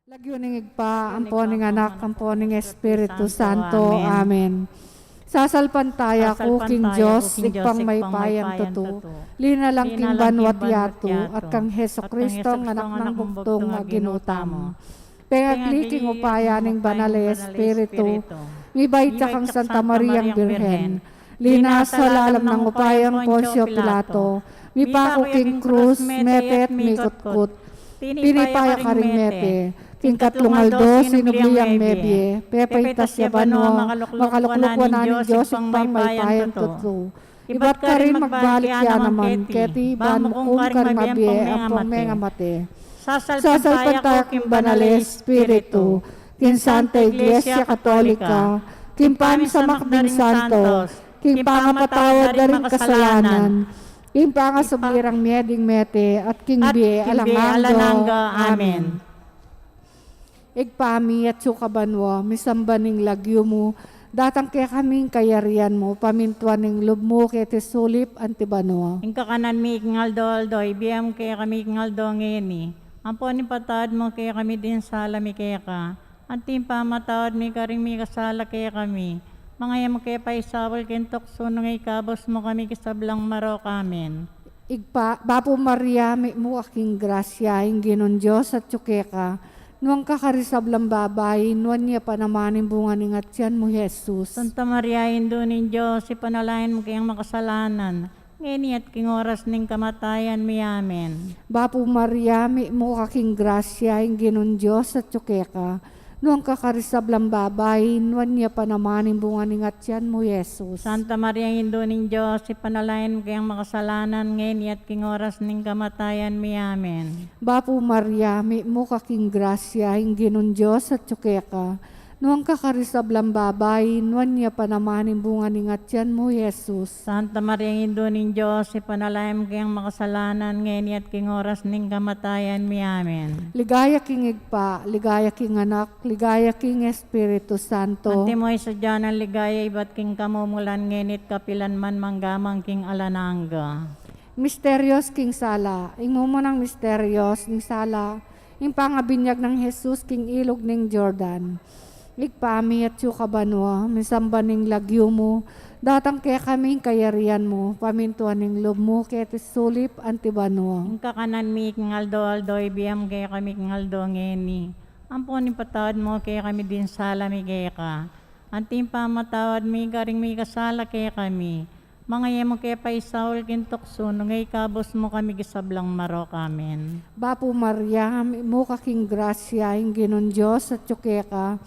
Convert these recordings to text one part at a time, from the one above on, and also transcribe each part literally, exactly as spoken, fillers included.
Lagyu ning Ibpa, ampo ning Anak, ampo ning Espiritu Santo. Amen. Sasalpantaya ku king Dios, Ibpang mayupayang tutu, linalang king banua't yatu, at kang Jesucristo, Anak nang bugtung a Ginu tamu. Pengagli king upaya ning Banal a Espiritu, mibait ya kang Santa Mariang Birhen, linasa lalam nang upayang Poncio Pilato, mipaku king krus, mete at mikutkut. Tinipa ya karing mete, king katlung aldo sinubli yang mebie, pepaitas ya banua, makalukluk wanan ning Dios Ibpang mayupayang tutu. Ibat karin magbalik ya naman keti, ban mukung karing mabie ampong mengamate. Sasalpantaya ku king Banal a Espiritu, king Santa Iglesia Katolika, king pamisamak ding santos, king pangapatawad da ring kasalanan, king pangasubli rang mie ding mete, at king bie alang angga. Amen. Ibpa mi, atsu ka banua, misamban ing lagyu mu, datang kekami ing kayarian mu, pamintuan ing lub mu keti sulip anti banua. Ing kakanan mi king aldo-aldo, ibie mu kekami king aldo ngeni. Ampon ipatawad mu kekami ding sala mi keka, anti ing pamamatawad mi karing mikasala kekami. Manga e mu ke paisaul king tuksu, nune ikabus mu kami king sablang marok. Amen. Ibpa, Bapu Maria, mitmu ka king grasya, ing Ginung Dios atyu keka. Nuan ka karing sablang babai, nuan ya pa naman ing bunga ning atyan mu, Jesus. Santa Maria, Indu ning Dios, ipanalangin mu keng makasalanan, ngeni at king oras ning kamatayan mi. Amen. Bapu Maria, mitmu ka king grasya, ing Ginung Dios atyu keka. Nuan ka karing sablang babai, nuan ya pa naman ing bunga ning atyan mu, Jesus. Santa Maria, Indu ning Dios, ipanalangin mu keng makasalanan, ngeni at king oras ning kamatayan mi. Amen. Bapu Maria, mitmu ka king grasya, ing Ginung Dios atyu keka. Nuan ka karing sablang babai, nuan ya pa naman ing bunga ning atyan mu, Jesus. Santa Maria, Indu ning Dios, ipanalangin mu keng makasalanan, ngeni at king oras ning kamatayan mi. Amen. Ligaya king Ibpa, ligaya king Anak, ligaya king Espiritu Santo. Antimo ing sadya nang ligaya ibat king kamumulan, ngeni at kapilan man, mangga man king alang angga. Misterios king sala. Ing mumunang misterios ning sala, ing pangabinyag nang Jesus king ilug ning Jordan. Ibpa mi atyu ka banua, misamban ing lagyu mu, datang kekami ing kayarian mu, pamintuan ing lub mu keti sulip anti banua. Ing kakanan mi king aldo-aldo, ibie mu kekami king aldo ngeni. Ampon ipatawad mu kekami ding sala mi keka, anti ing pamamatawad mi karing mikasala kekami. Manga e mu ke paisaul king tuksu, nune ikabus mu kami king sablang marok. Amen. Bapu Maria, mitmu ka king grasya, ing Ginung Dios atyu keka.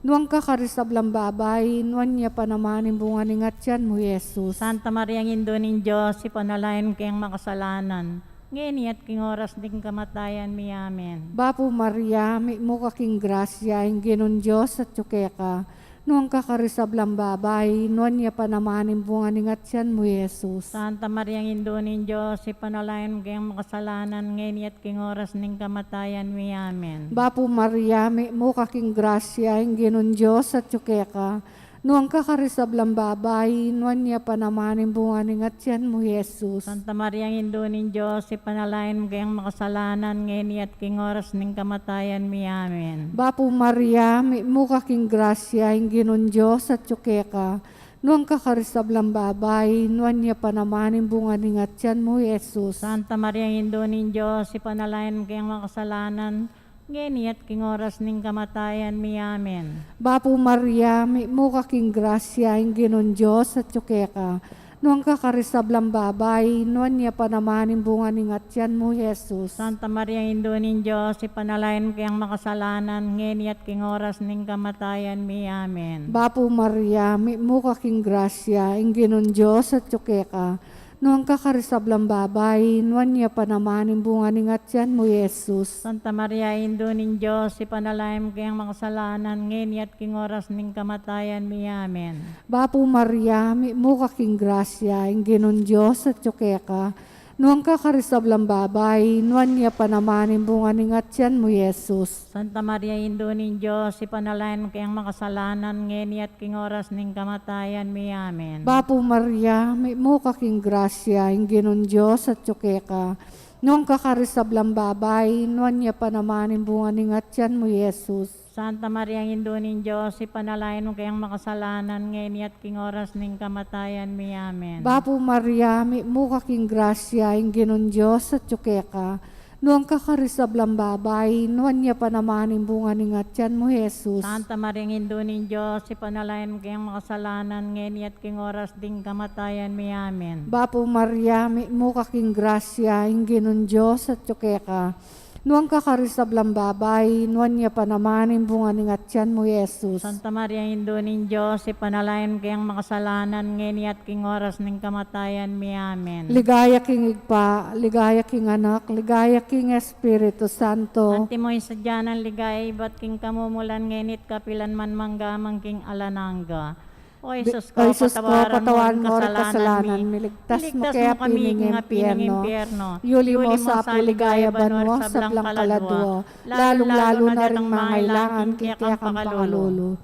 Nuan ka karing sablang babai, nuan ya pa naman ing bunga ning atyan mu, Jesus. Santa Maria, Indu ning Dios, ipanalangin mu keng makasalanan, ngeni at king oras ning kamatayan mi. Amen. Bapu Maria, mitmu ka king grasya, ing Ginung Dios atyu keka. Nuan ka karing sablang babai, nuan ya pa naman ing bunga ning atyan mu, Jesus. Santa Maria, Indu ning Dios, ipanalangin mu keng makasalanan, ngeni at king oras ning kamatayan mi. Amen. Bapu Maria, mitmu ka king grasya, ing Ginung Dios atyu keka. Nuan ka karing sablang babai, nuan ya pa naman ing bunga ning atyan mu, Jesus. Santa Maria, Indu ning Dios, ipanalangin mu keng makasalanan, ngeni at king oras ning kamatayan mi. Amen. Bapu Maria, mitmu ka king grasya, ing Ginung Dios atyu keka. Nuan ka karing sablang babai, nuan ya pa naman ing bunga ning atyan mu, Jesus. Santa Maria, Indu ning Dios, ipanalangin mu keng makasalanan, ngeni at king oras ning kamatayan mi. Amen. Bapu Maria, mitmu ka king grasya, ing Ginung Dios atyu keka. Nuan ka karing sablang babai, nuan ya pa naman ing bunga ning atyan mu, Jesus. Santa Maria, Indu ning Dios, ipanalangin mu keng makasalanan, ngeni at king oras ning kamatayan mi. Amen. Bapu Maria, mitmu ka king grasya, ing Ginung Dios atyu keka. Nuan ka karing sablang babai, nuan ya pa naman ing bunga ning atyan mu, Jesus. Santa Maria, Indu ning Dios, ipanalangin mu keng makasalanan, ngeni at king oras ning kamatayan mi. Amen. Bapu Maria, mitmu ka king grasya, ing Ginung Dios atyu keka. Nuan ka karing sablang babai, nuan ya pa naman ing bunga ning atyan mu, Jesus. Santa Maria, Indu ning Dios, ipanalangin mu keng makasalanan, ngeni at king oras ning kamatayan mi. Amen. Bapu Maria, mitmu ka king grasya, ing Ginung Dios atyu keka. Nuan ka karing sablang babai, nuan ya pa naman ing bunga ning atian mu, Jesus. Santa Maria, Indu ning Dios, ipanalangin mu keng makasalanan, ngeni at king oras ning kamatayan mi. Amen. Bapu Maria, mitmu ka king grasya, ing Ginung Dios atyu keka. Nuan ka karing sablang babai, nuan ya pa naman ing bunga ning atian mu, Jesus. Santa Maria, Indu ning Dios, ipanalangin mu keng makasalanan, ngeni at king oras ding kamatayan mi. Amen. Bapu Maria, mitmu ka king grasya, ing Ginung Dios atyu keka. Nuan ka karing sablang babai, nuan ya pa naman ing bunga ning atian mu, Jesus. Santa Maria, Indu ning Dios, ipanalangin mu keng makasalanan, ngeni at king oras ning kamatayan mi. Amen. Ligaya king Ibpa, ligaya king Anak, ligaya king Espiritu Santo. Antimo ing sadya nang ligaya ibat king kamumulan, ngeni at kapilan man, mangga man king alang angga. O Jesus ko, patawaran mo ring kasalanan mi, iligtas mu kami king impyerno. Yuli mu sa pu king ligaya banua sablang kaladua, lalung-lalu na ring mangailangan king kekang pakalulu.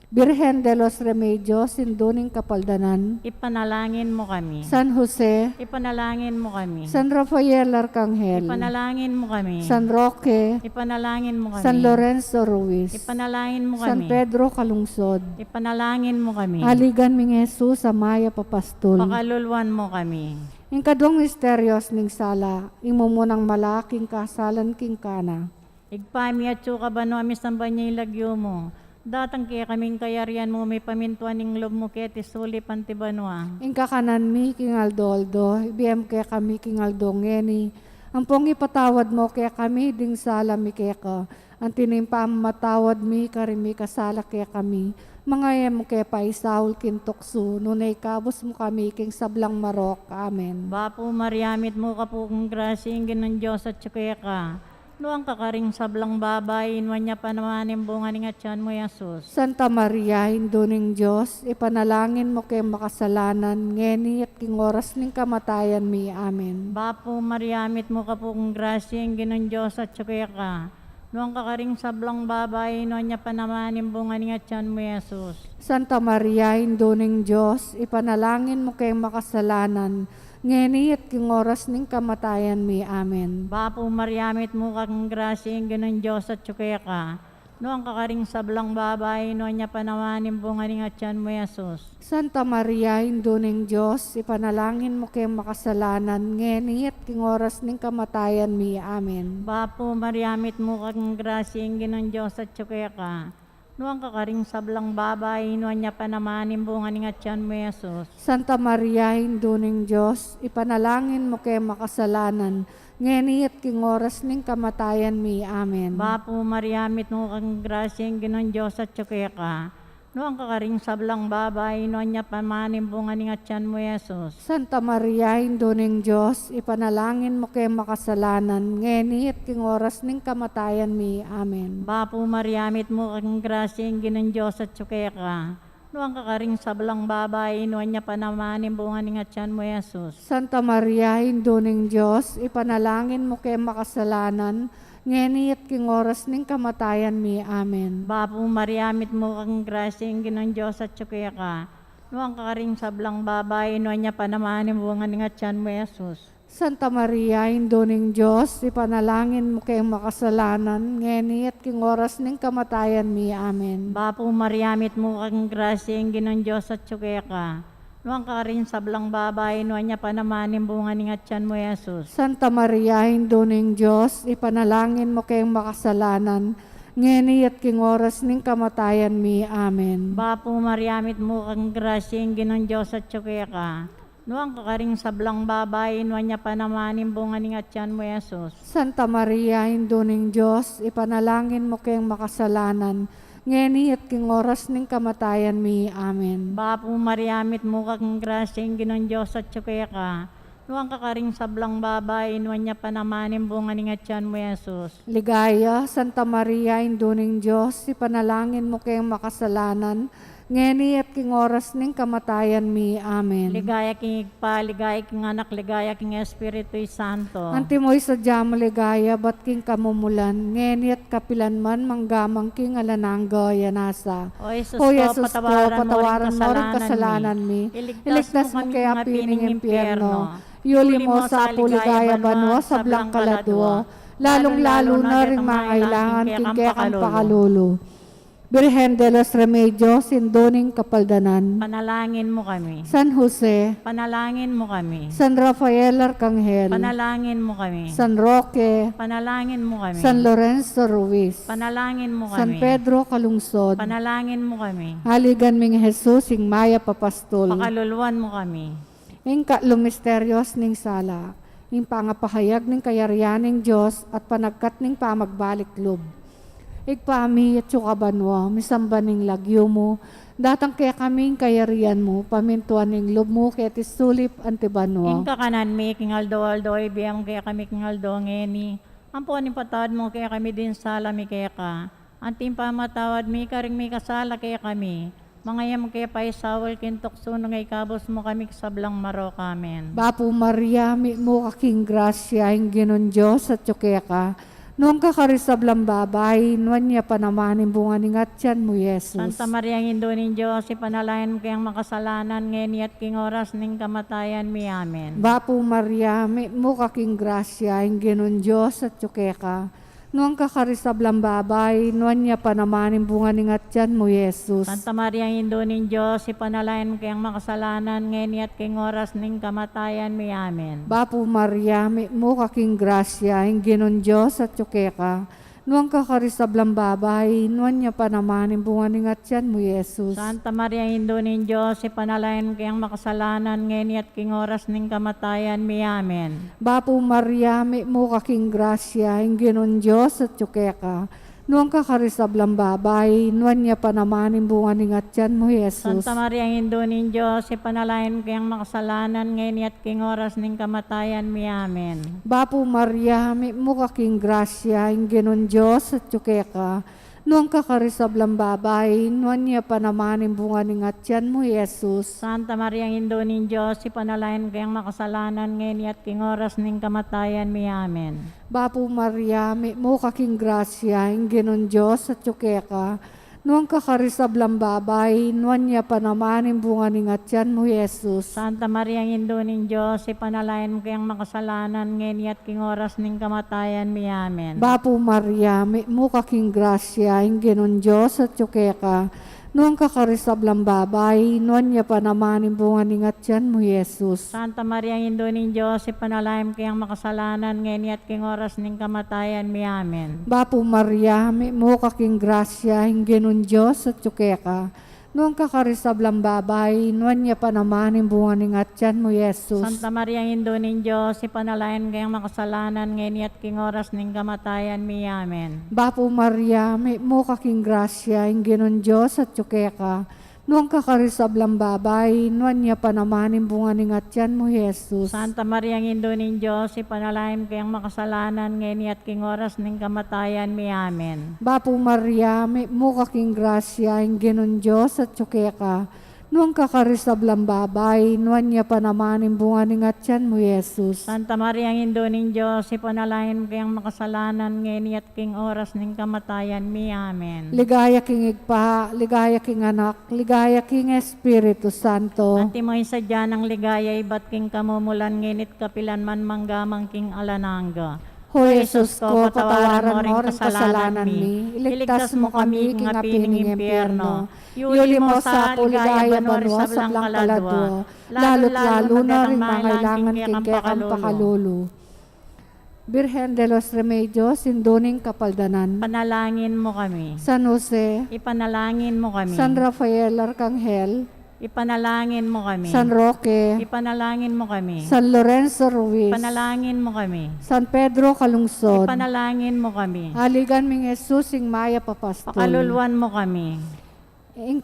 Birhen de los Remedios, Indu ning Kapaldanan, ipanalangin mu kami. San Jose, ipanalangin mu kami. San Rafael Arkanghel, ipanalangin mu kami. San Roque, ipanalangin mu kami. San Lorenzo Ruiz, ipanalangin mu kami. San Pedro Calungsod, ipanalangin mu kami. Aligan ming Jesus a mayap a pastul, pakaluluan mu kami. Ing kaduang misteryos ning sala, ing mumunang malak ing kasalan king Cana. Ibpa mi atsu ka banua, misamban ya ing lagyu mu. Datang kekami ing kayarian mu, mipamintuan ing lub mu keti sulip anti banua. Ing kakanan mi king aldo-aldo, ibie mu kekami king aldo ngeni. Ampong ipatawad mu kekami ding sala mi keka, anti ning pamamatawad mi karing mikasala kekami. Manga e mu ke paisaul king tuksu, nune ikabus mu kami king sablang marok. Amen. Bapu Maria, mitmu ka pu king grasya, ing Ginung Dios atyu keka. Nuan ka karing sablang babai, nuan ya pa naman ing bunga ning atian mu, Jesus. Santa Maria, Indu ning Dios, ipanalangin mu keng makasalanan, ngeni at king oras ning kamatayan mi. Amen. Bapu Maria, mitmu ka pu king grasya, ing Ginung Dios atyu keka. Nuan ka karing sablang babai, nuan ya pa naman ing bunga ning atian mu, Jesus. Santa Maria, Indu ning Dios, ipanalangin mu keng makasalanan, ngeni at king oras ning kamatayan mi. Amen. Bapu Maria, mitmu ka king grasya, ing Ginung Dios atyu keka. Nuan ka karing sablang babai, nuan ya pa naman ing bunga ning atian mu, Jesus. Santa Maria, Indu ning Dios, ipanalangin mu keng makasalanan, ngeni at king oras ning kamatayan mi. Amen. Bapu Maria, mitmu ka king grasya, ing Ginung Dios atyu keka. Nuan ka karing sablang babai, nuan ya pa naman ing bunga ning atian mu, Jesus. Santa Maria, Indu ning Dios, ipanalangin mu keng makasalanan, ngeni at king oras ning kamatayan mi. Amen. Bapu Maria, mitmu ka king grasya, ing Ginung Dios atyu keka. Nuan ka karing sablang babai, nuan ya pa naman ing bunga ning atian mu, Jesus. Santa Maria, Indu ning Dios, ipanalangin mu keng makasalanan, ngeni at king oras ning kamatayan mi. Amen. Bapu Maria, mitmu ka king grasya, ing Ginung Dios atyu keka. Nuan ka karing sablang babai, nuan ya pa naman ing bunga ning atian mu, Jesus. Santa Maria, Indu ning Dios, ipanalangin mu keng makasalanan, ngeni at king oras ning kamatayan mi. Amen. Bapu Maria, mitmu ka king grasya, ing Ginung Dios atyu keka. Nuan ka karing sablang babai, nuan ya pa naman ing bunga ning atian mu, Jesus. Santa Maria, Indu ning Dios, ipanalangin mu keng makasalanan, ngeni at king oras ning kamatayan mi. Amen. Bapu Maria, mitmu ka king grasya, ing Ginung Dios atyu keka. Nuan ka karing sablang babai, nuan ya pa naman ing bunga ning atian mu, Jesus. Santa Maria, Indu ning Dios, ipanalangin mu keng makasalanan, ngeni at king oras ning kamatayan mi. Amen. Bapu Maria, mitmu ka king grasya, ing Ginung Dios atyu keka. Nuan ka karing sablang babai, nuan ya pa naman ing bunga ning atian mu, Jesus. Santa Maria, Indu ning Dios, ipanalangin mu keng makasalanan, ngeni at king oras ning kamatayan mi. Amen. Bapu Maria, mitmu ka king grasya, ing Ginung Dios atyu keka. Nuan ka karing sablang babai, nuan ya pa naman ing bunga ning atian mu, Jesus. Ligaya, Santa Maria, Indu ning Dios, ipanalangin mu keng makasalanan, ngeni at king oras ning kamatayan mi. Amen. Ligaya king Ibpa, ligaya king Anak, ligaya king Espiritu Santo. Antimo ing sadya mung ligaya, ibat king kamumulan, ngeni at kapilan man, mangga man king alang angga. Amen. O Jesus ko, patawaran mu ring kasalanan mi. Iligtas mu kami king api ning impyerno. Yuli mu sa pu ligaya banua sablang kaladua, lalung-lalu na ring mangailangan king kekang pakalulu. Birhen de los Remedios, Indu ning Kapaldanan. Panalangin mu kami. San Jose. Panalangin mu kami. San Rafael Arcangel. Panalangin mu kami. San Roque. Panalangin mu kami. San Lorenzo Ruiz. Panalangin mu kami. San Pedro Calungsod. Panalangin mu kami. Aligan ming Jesus, ing mayap a pastul. Pakaluluan mu kami. Ing katlu misterios ning sala, ing pangapahayag ning kayarian ning Dios at panagkat ning pamagbalik lub. Ibpa mi, atsu ka banua, misamban ing lagyu mu, datang kekami ing kayarian mu, pamintuan ing lub mu keti sulip anti banua. Ing kakanan mi king aldo-aldo, ibie mu kekami king aldo ngeni, ampon ipatawad mu kekami ding sala mi keka, anti ing pamamatawad mi karing mikasala kekami. Manga e mu ke paisaul king tuksu, nune ikabus mu kami king sablang marok. Amen. Bapu Maria, mitmu ka king grasya, ing Ginung Dios atsu keka. Nuan ka karing sablang babai, nuan ya pa naman ing bunga ning atian mu, Jesus. Santa Maria, Indu ning Dios, ipanalangin mu keng makasalanan, ngeni at king oras ning kamatayan mi. Amen. Bapu Maria, mitmu ka king grasya, ing Ginung Dios atsu keka. Nuan ka karing sablang babai, nuan ya pa naman ing bunga ning atian mu, Jesus. Santa Maria, Indu ning Dios, ipanalangin mu keng makasalanan, ngeni at king oras ning kamatayan mi. Amen. Bapu Maria, mitmu ka king grasya, ing Ginung Dios atsu keka. Nuan ka karing sablang babai, nuan ya pa naman ing bunga ning atian mu, Jesus. Santa Maria, Indu ning Dios, ipanalangin mu keng makasalanan, ngeni at king oras ning kamatayan mi. Amen. Bapu Maria, mitmu ka king grasya, ing Ginung Dios atsu keka. Nuan ka karing sablang babai, nuan ya pa naman ing bunga ning atian mu, Jesus. Santa Maria, Indu ning Dios, ipanalangin mu keng makasalanan, ngeni at king oras ning kamatayan mi. Amen. Bapu Maria, mitmu ka king grasya, ing Ginung Dios atsu keka. Nuan ka karing sablang babai, nuan ya pa naman ing bunga ning atian mu, Jesus. Santa Maria, Indu ning Dios, ipanalangin mu keng makasalanan, ngeni at king oras ning kamatayan mi. Amen. Bapu Maria, mitmu ka king grasya, ing Ginung Dios atsu keka. Nuan ka karing sablang babai, nuan ya pa naman ing bunga ning atian mu, Jesus. Santa Maria, Indu ning Dios, ipanalangin mu keng makasalanan, ngeni at king oras ning kamatayan mi. Amen. Bapu Maria, mitmu ka king grasya, ing Ginung Dios atsu keka. Nuan ka karing sablang babai, nuan ya pa naman ing bunga ning atian mu, Jesus. Santa Maria, Indu ning Dios, ipanalangin mu keng makasalanan, ngeni at king oras ning kamatayan mi. Amen. Bapu Maria, mitmu ka king grasya, ing Ginung Dios atsu keka. Nuan ka karing sablang babai, nuan ya pa naman ing bunga ning atian mu, Jesus. Santa Maria, Indu ning Dios, ipanalangin mu keng makasalanan, ngeni at king oras ning kamatayan mi. Amen. Bapu Maria, mitmu ka king grasya, ing Ginung Dios atsu keka. Nuan ka karing sablang babai, nuan ya pa naman ing bunga ning atian mu, Jesus. Santa Maria, Indu ning Dios, ipanalangin mu keng makasalanan, ngeni at king oras ning kamatayan mi. Amen. Bapu Maria, mitmu ka king grasya, ing Ginung Dios atsu keka. Nuan ka karing sablang babai, nuan ya pa naman ing bunga ning atian mu, Jesus. Santa Maria, Indu ning Dios, ipanalangin mu keng makasalanan, ngeni at king oras ning kamatayan mi. Amen. Ligaya king Ibpa, ligaya king Anak, ligaya king Espiritu Santo. Antimo ing sadya nang ligaya ibat king kamumulan, ngeni't kapilan man, mangga man king alang angga. O Jesus ko, patawaran mo ring kasalanan mi, iligtas mo kami king api ning impyerno, yuli mo sa pu ligaya banua sablang kaladua, lalu-lalu na ring mangailangan king kekang pakalulu. Birhen de los Remedios, Indu ning Kapaldanan. Panalangin mu kami. San Jose. Ipanalangin mu kami. San Rafael Arcangel. Ipanalangin mu kami. San Roque. Ipanalangin mu kami. San Lorenzo Ruiz. Ipanalangin mu kami. San Pedro Calungsod. Ipanalangin mu kami. Aligan ming Jesus, ing mayap a pastul. Pakaluluan mu kami. Ing,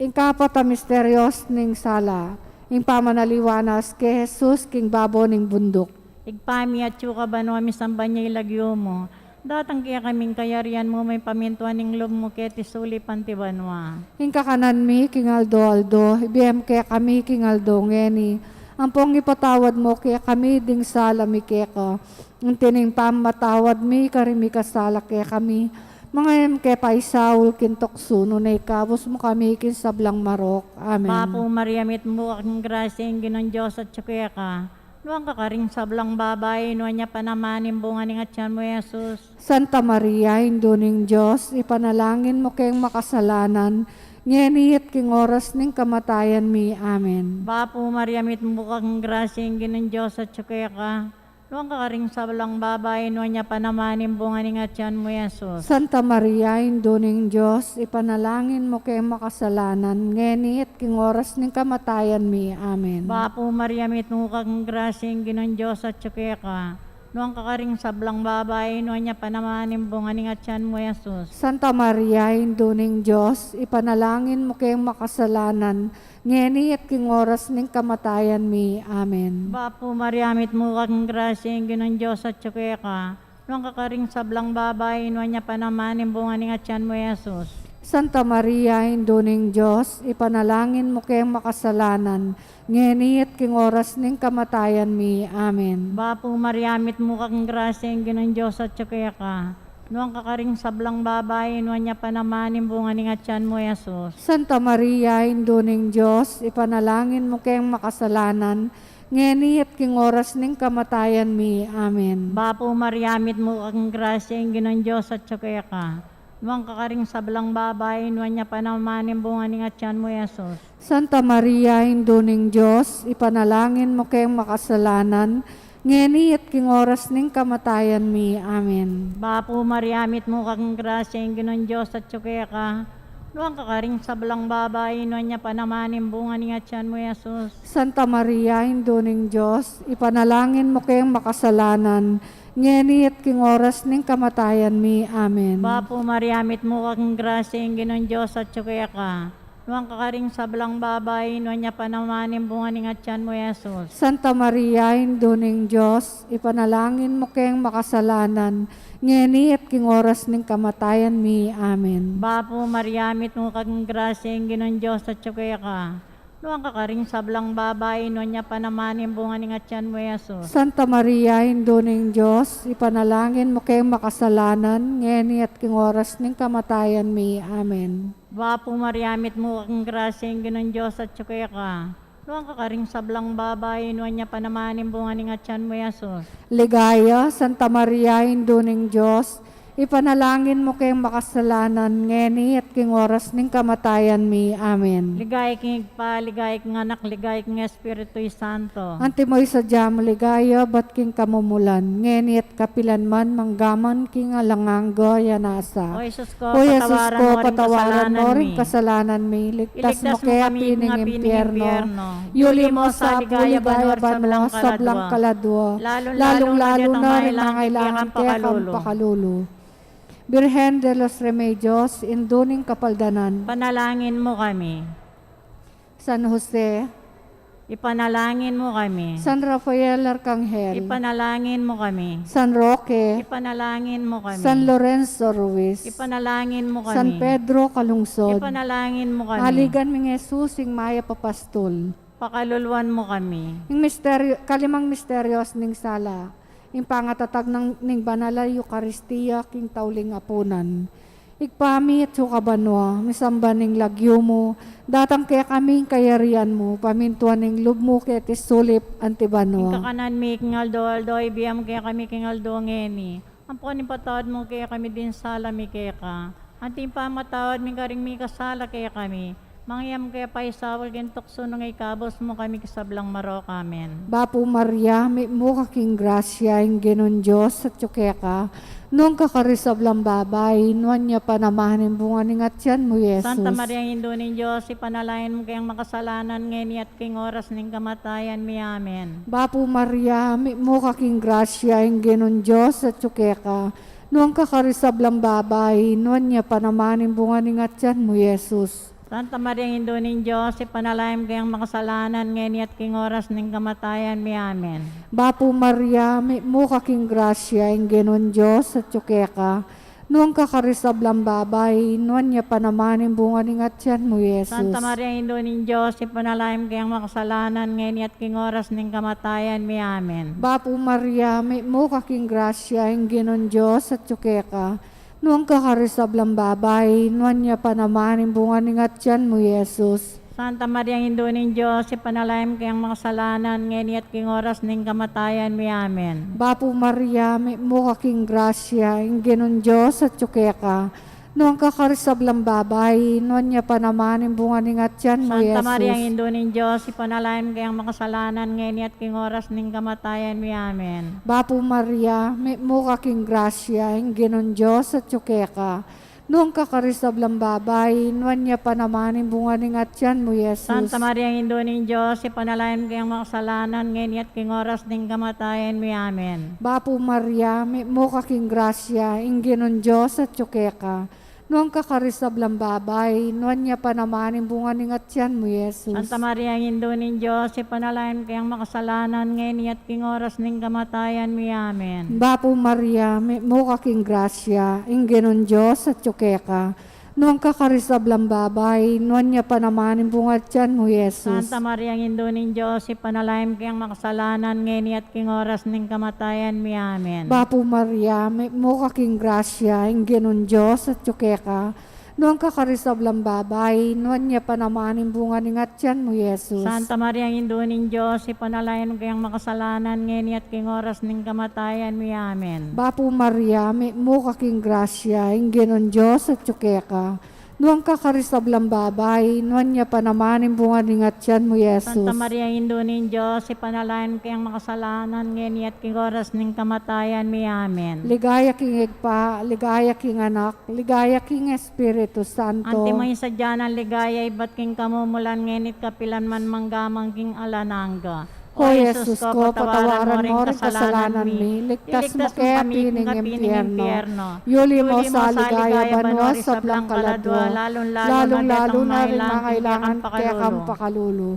ing kapat a misterios ning sala, ing pamanaliwanas kang Jesus king babo ning bunduk. Ibpa mi, atsu ka banua, misamban ya ing lagyu mu. Datang kekami ing kayarian mu, mipamintuan ing lub mu keti sulip anti banua. Ing kakanan mi king aldo-aldo, ibie mu kekami king aldo ngeni. Ampon ipatawad mu kekami ding sala mi keka, anti ning pamamatawad mi karing mikasala kekami. Manga e mu ke paisaul king tuksu, nune ikabus mu kami king sablang marok. Amen. Bapu Maria, mitmu ka king grasya, ing Ginung Dios atsu keka. Nuan ka karing sablang babai, nuan ya pa naman ing bunga ning atyan mu, Jesus. Santa Maria, Indu ning Dios, ipanalangin mu keng makasalanan, ngeni at king oras ning kamatayan mi. Amen. Bapu Maria, mitmu ka king grasya, ing Ginung Dios atyu keka. Nuan ka karing sablang babai, nuan ya pa naman ing bunga ning atyan mu, Jesus. Santa Maria, Indu ning Dios, ipanalangin mu keng makasalanan, ngeni at king oras ning kamatayan mi. Amen. Bapu Maria, mitmu ka king grasya, ing Ginung Dios atyu keka. Nuan ka karing sablang babai, nuan ya pa naman ing bunga ning atyan mu, Jesus. Santa Maria, Indu ning Dios, ipanalangin mu keng makasalanan, ngeni at king oras ning kamatayan mi. Amen. Bapu Maria, mitmu ka king grasya, ing Ginung Dios atyu keka. Nuan ka karing sablang babai, nuan ya pa naman ing bunga ning atyan mu, Jesus. Santa Maria, Indu ning Dios, ipanalangin mu keng makasalanan, ngeni at king oras ning kamatayan mi. Amen. Bapu Maria, mitmu ka king grasya, ing Ginung Dios atyu keka. Nuan ka karing sablang babai, nuan ya pa naman ing bunga ning atyan mu, Jesus. Santa Maria, Indu ning Dios, ipanalangin mu keng makasalanan, ngeni at king oras ning kamatayan mi. Amen. Bapu Maria, mitmu ka king grasya, ing Ginung Dios atyu keka. Nuan ka karing sablang babai, nuan ya pa naman ing bunga ning atyan mu, Jesus. Santa Maria, Indu ning Dios, ipanalangin mu keng makasalanan, ngeni at king oras ning kamatayan mi. Amen. Bapu Maria, mitmu ka king grasya, ing Ginung Dios atyu keka. Nuan ka karing sablang babai, nuan ya pa naman ing bunga ning atyan mu, Jesus. Santa Maria, Indu ning Dios, ipanalangin mu keng makasalanan, ngeni at king oras ning kamatayan mi. Amen. Bapu Maria, mitmu ka king grasya, ing Ginung Dios atyu keka. Nuan ka karing sablang babai, nuan ya pa naman ing bunga ning atyan mu, Jesus. Santa Maria, Indu ning Dios, ipanalangin mu keng makasalanan, ngeni at king oras ning kamatayan mi. Amen. Bapu Maria, mitmu ka king grasya, ing Ginung Dios atyu keka. Nuan ka karing sablang babai, nuan ya pa naman ing bunga ning atyan mu, Jesus. Santa Maria, Indu ning Dios, ipanalangin mu keng makasalanan, ngeni at king oras ning kamatayan mi. Amen. Bapu Maria, mitmu ka king grasya, ing Ginung Dios atyu keka. Nuan ka karing sablang babai, nuan ya pa naman ing bunga ning atyan mu, Jesus. Ligaya, Santa Maria, Indu ning Dios, ipanalangin mu keng makasalanan, ngeni at king oras ning kamatayan mi. Amen. Ligaya king Ibpa, ligaya king Anak, ligaya king Espiritu Santo. Antimo ing sadya mung ligaya, bat king kamumulan, ngeni at kapilan man, manggaman king alang angga. Amen. O Jesus ko, patawaran mo ring kasalanan mi. Iligtas mu kami king api ning impyerno. Yuli mu sa ligaya banua ring sablang kaladua. Lalung-lalu na ring mangailangan keka king pakalulu. Birhen de los Remedios, Indu ning Kapaldanan. Ipanalangin mu kami. San Jose. Ipanalangin mu kami. San Rafael Arcangel. Ipanalangin mu kami. San Roque. Ipanalangin mu kami. San Lorenzo Ruiz. Ipanalangin mu kami. San Pedro Calungsod. Ipanalangin mu kami. Aligan ming Jesus, ing mayap a pastul. Pakaluluan mu kami. Ing misteryo, kalimang misteryos ning sala. Ing pangatatag ning, ning banal a Eukaristia king tauling apunan. Ibpa mi atsu ka banua, misamban ing lagyu mu, datang kekami ing kayarian mu, pamintuan ing lub mu keti sulip anti banua. Ing kakanan mi king aldo-aldo, ibie mu kekami king aldo ngeni. Ampon ipatawad mu kekami ding sala mi keka, anti ing pamamatawad mi karing mikasala kekami. Manga e mu ke paisaul king tuksu, nune ikabus mu kami king sablang marok. Amen. Bapu Maria, mitmu ka king grasya, ing Ginung Dios atyu keka. Nuan ka karing sablang babai, nuan ya pa naman ing bunga ning atyan mu, Jesus. Santa Maria, Indu ning Dios, ipanalangin mu keng makasalanan, ngeni at king oras ning kamatayan mi. Amen. Bapu Maria, mitmu ka king grasya, ing Ginung Dios atyu keka. Nuan ka karing sablang babai, nuan ya pa naman ing bunga ning atyan mu, Jesus. Santa Maria, Indu ning Dios, ipanalangin mu keng makasalanan, ngeni at king oras ning kamatayan mi. Amen. Bapu Maria, mitmu ka king grasya, ing Ginung Dios atyu keka. Nuan ka karing sablang babai, nuan ya pa naman ing bunga ning atyan mu, Jesus. Santa Maria, Indu ning Dios, ipanalangin mu keng makasalanan, ngeni at king oras ning kamatayan mi. Amen. Bapu Maria, mitmu ka king grasya, ing Ginung Dios atyu keka. Nuan ka karing sablang babai, nuan ya pa naman ing bunga ning atyan mu, Jesus. Santa Maria, Indu ning Dios, ipanalangin mu kaming makasalanan, ngeni at king oras ning kamatayan mi. Amen. Bapu Maria, mitmu ka king grasya, ing Ginung Dios atyu keka. Nuan ka karing sablang babai, nuan ya pa naman ing bunga ning atian mu, Santa Maria, Jesus. Indu ning Dios, ipanalangin mu kaming makasalanan, ngeni at king oras ning kamatayan mi. Amen. Bapu Maria, mitmu ka king grasya, ing Ginung Dios atyu keka. Nuan ka karing sablang babai, nuan ya pa naman ing bunga ning atian mu, Jesus. Santa Maria, Indu ning Dios, ipanalangin mu kaming makasalanan, ngeni at king oras ning kamatayan mi. Amen. Bapu Maria, mitmu ka king grasya, ing Ginung Dios atyu keka. Nuan ka karing sablang babai, nuan ya pa naman ing bunga ning atian mu, Jesus. Santa Maria, Indu ning Dios, ipanalangin mu kaming makasalanan, ngeni at king oras ning kamatayan mi. Amen. Bapu Maria, mitmu ka king grasya, ing Ginung Dios atyu keka. Nuan ka karing sablang babai, nuan ya pa naman ing bunga ning atian mu, Jesus. Santa Maria, Indu ning Dios, ipanalangin mu kaming makasalanan, ngeni at king oras ning kamatayan mi. Amen. Bapu Maria, mitmu ka king grasya, ing Ginung Dios atyu keka. Nuan ka karing sablang babai, nuan ya pa naman ing bunga ning atian mu, Jesus. Santa Maria, Indu ning Dios, ipanalangin mu kaming makasalanan, ngeni at king oras ning kamatayan mi. Amen. Bapu Maria, mitmu ka king grasya, ing Ginung Dios atyu keka. Nuan ka karing sablang babai, nuan ya pa naman ing bunga ning atian mu, Jesus. Santa Maria, Indu ning Dios, ipanalangin mu kaming makasalanan, ngeni at king oras ning kamatayan mi. Amen. Ligaya king Ibpa, ligaya king Anak, ligaya king Espiritu Santo. Antimo ing sadya nang ligaya, ibat king kamumulan, ngeni at kapilan man, mangga man king alang angga. O Jesus ko, patawaran mo ring kasalanan mi, iligtas mo kami king api ning impyerno. Yuli mo sa ligaya banua ring sablang kaladua, lalung-lalu na ring mangailangan kekang pakalulu.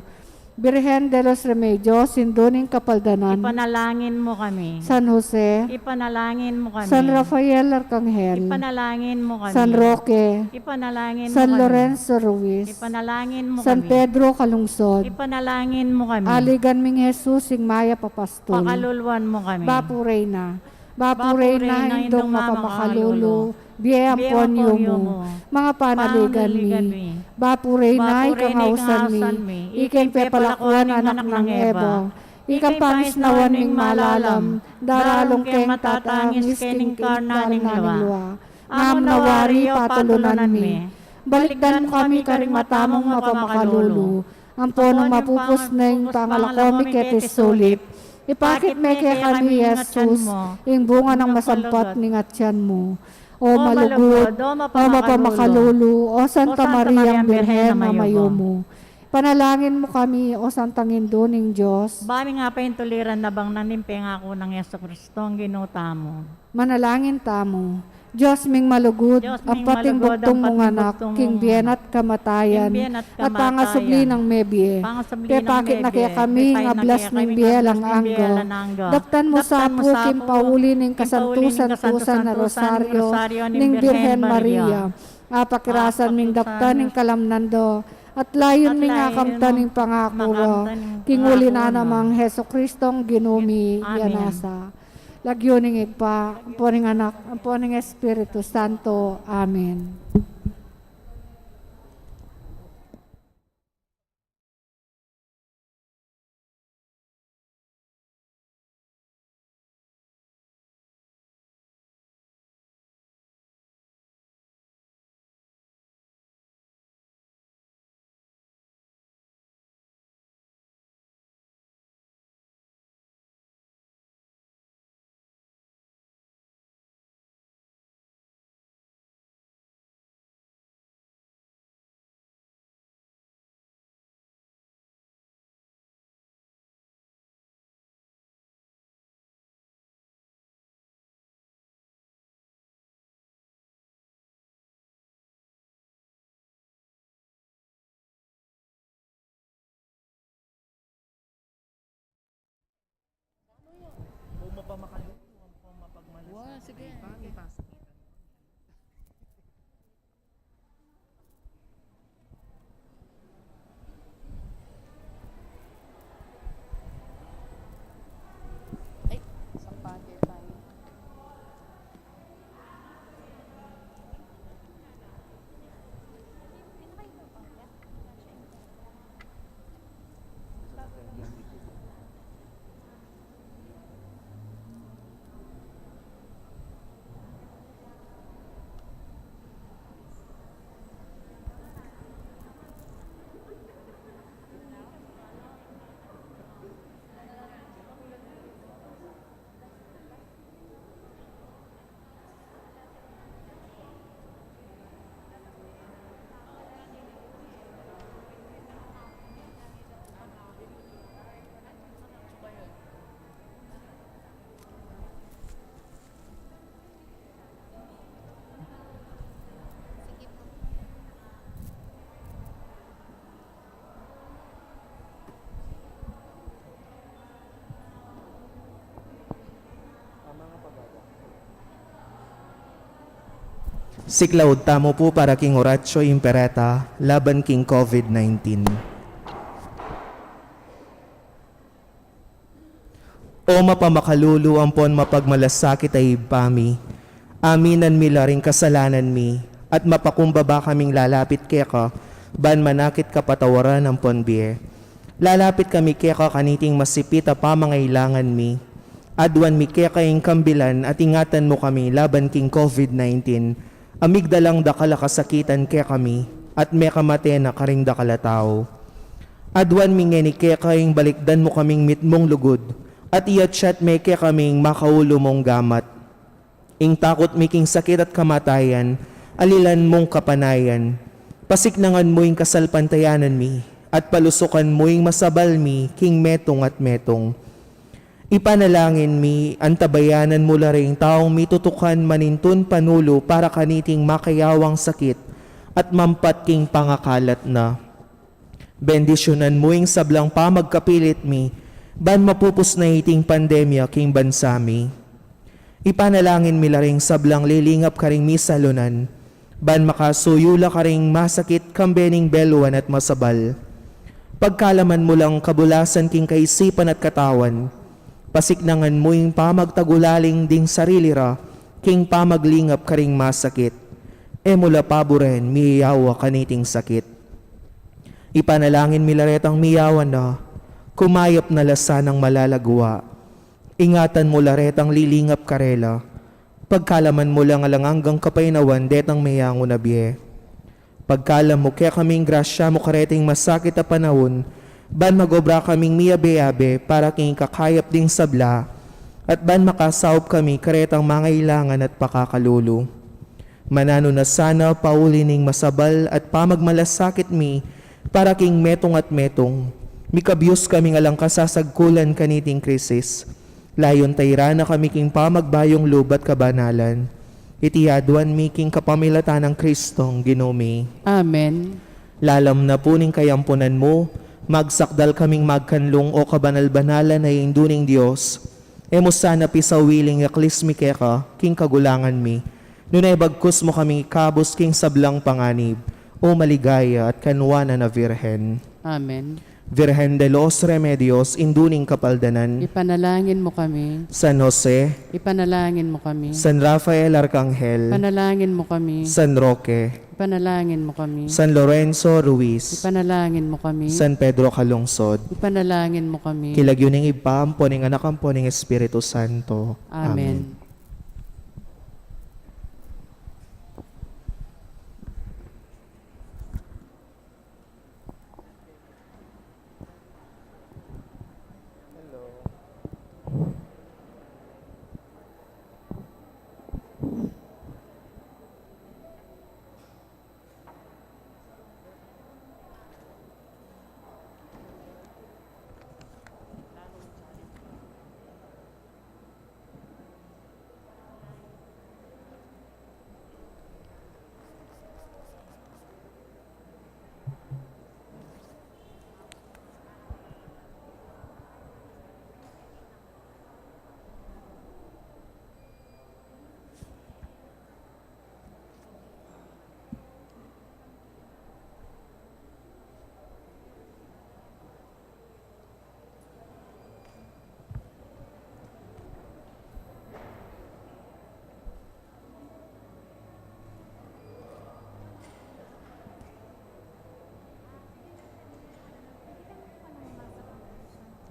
Birhen de los Remedios, Indu ning Kapaldanan. Ipanalangin mo kami. San Jose. Ipanalangin mo kami. San Rafael Arkanghel. Ipanalangin mo kami. San Roque. Ipanalangin mo kami. San Lorenzo Ruiz. Ipanalangin mo kami. San Pedro Calungsod. Ipanalangin mo kami. Aligan ming Jesus, ing mayap a pastul. Pakaluluan mo kami. Bapu Reyna. Bapu Reyna, Indung mapamakalulu, bie ampon yumu, manga panaligan mi. Bapu Reyna, ikang ausan mi, ikeng pepalakuan anak nang Eva, ikang pangisnawan ming malalam, daralung keng matatangis keng karna ning lua. Nanu na wari, patulunan mi. Balikdan mu kami karing mata mung mapamakalulu, ampon nung mapupus ne ing pangalako mi keti sulip, ipakit me kekami, Jesus, ing bunga nang masampat ning atian mu. O malugud, o mapamakalulu, o Santa Mariang Birhen a mayumu. Panalangin mu kami, o Santang Indu ning Dios. Ba ming apaintuliran na bang nanu ing pengaku nang Jesucristo, ing Ginu tamu. Manalangin tamu. Dios ming malugud, ampat ing bugtung mung Anak, king bie na at kamatayan, at pangasubli nang mebie. Pepakit na kekami ing ablas ning bie alang angga. Daptan mu sa pu king pauli ning kasantu-santusan a Rosario ning Birhen Maria. Apakirasan ming daptan ing kalamnan do, at layun ming akamtan ing pangaku ro, king uli na namang Jesucristong Ginu mi. Amen. Lagyu ning Ibpa, ampo ning Anak, ampo ning Espiritu Santo. Amen. Wa, sige. Ay, sampate tayo. Siklaud tamu pu para king Oratio Imperata laban king COVID nineteen. O mapamakalulu ampon mapagmalasakit a Ibpa mi, aminan mi la ring kasalanan mi, at mapakumbaba kaming lalapit keka, ban manakit kapatawaran ampon bie. Lalapit kami keka kaniting masipit a pamangailangan mi. Aduan mi keka ing kambilan at ingatan mu kami laban king COVID nineteen. Amigdalang dakal a kasakitan kekami, at mekamate na karing dakal a tau. Aduan mi ngeni keka ing balikdan mu kaming mitmung lugud, at iyatsat me kekami ing makaulu mung gamat. Ing takut mi king sakit at kamatayan, alilan mung kapanayan. Pasiknangan mu ing kasalpantayanan mi, at palusukan mu ing masabal mi king metung at metung. Ipanalangin mi, antabayanan mu la ring taung mitutukan manintun panulu para kaniting makayawang sakit at mampat king pangakalat na. Bendisyunan mu ing sablang pamagkapilit mi, ban mapupus na iting pandemya king bansa mi. Ipanalangin mi la ring sablang lilingap karing misalunan, ban makasuyu la karing masakit kambe ning beluan at masabal. Pagkalaman mu lang kabulasan king kaisipan at katawan, pasiknangan mu ing pamagtagulaling ding sarili ra, king pamaglingap karing masakit. E mu la paburen miyawa kaniting sakit. Ipanalangin mi la retang miyawa na, kumayap na la sanang malagwa. Ingatan mu la retang lilingap karela. Pagkalaman mu lang alang anggang kapaynawan detang meyangu na bie. Pagkalam mu kekaming grasya mu kareting masakit a panaun, ban magobra kaming miyabe-yabe para king ikakayap ding sabla, at ban makasaup kami karetang mangailangan at pakakalulu. Mananu na sana pauli ning masabal at pamagmalasakit mi para king metung at metung. Mikabyus kaming alang kasasagkulan kaniting krisis. Layun tayran na kami king pamagbayung lub at kabanalan. Iti aduan mi king kapamilatan nang Kristong Ginu mi. Amen. Lalam na pu ning kayampunan mu, magsakdal kaming magkanlung o kabanal-banalan a Indu ning Dios. E mu sana pisawili ing aklis mi keka king kagulangan mi, nune bagkus mu kaming ikabus king sablang panganib, O maligaya at kanuanan a Virgen. Amen. Virgen de los Remedios, Indu ning Kapaldanan. Ipanalangin mu kami. San Jose. Ipanalangin mu kami. San Rafael Arcangel. Ipanalangin mu kami. San Roque. Ipanalangin mu kami. San Lorenzo Ruiz. Ipanalangin mu kami. San Pedro Calungsod. Ipanalangin mu kami. King lagyu ning Ibpa, ampo ning Anak, ampo ning Espiritu Santo. Amen. Amen.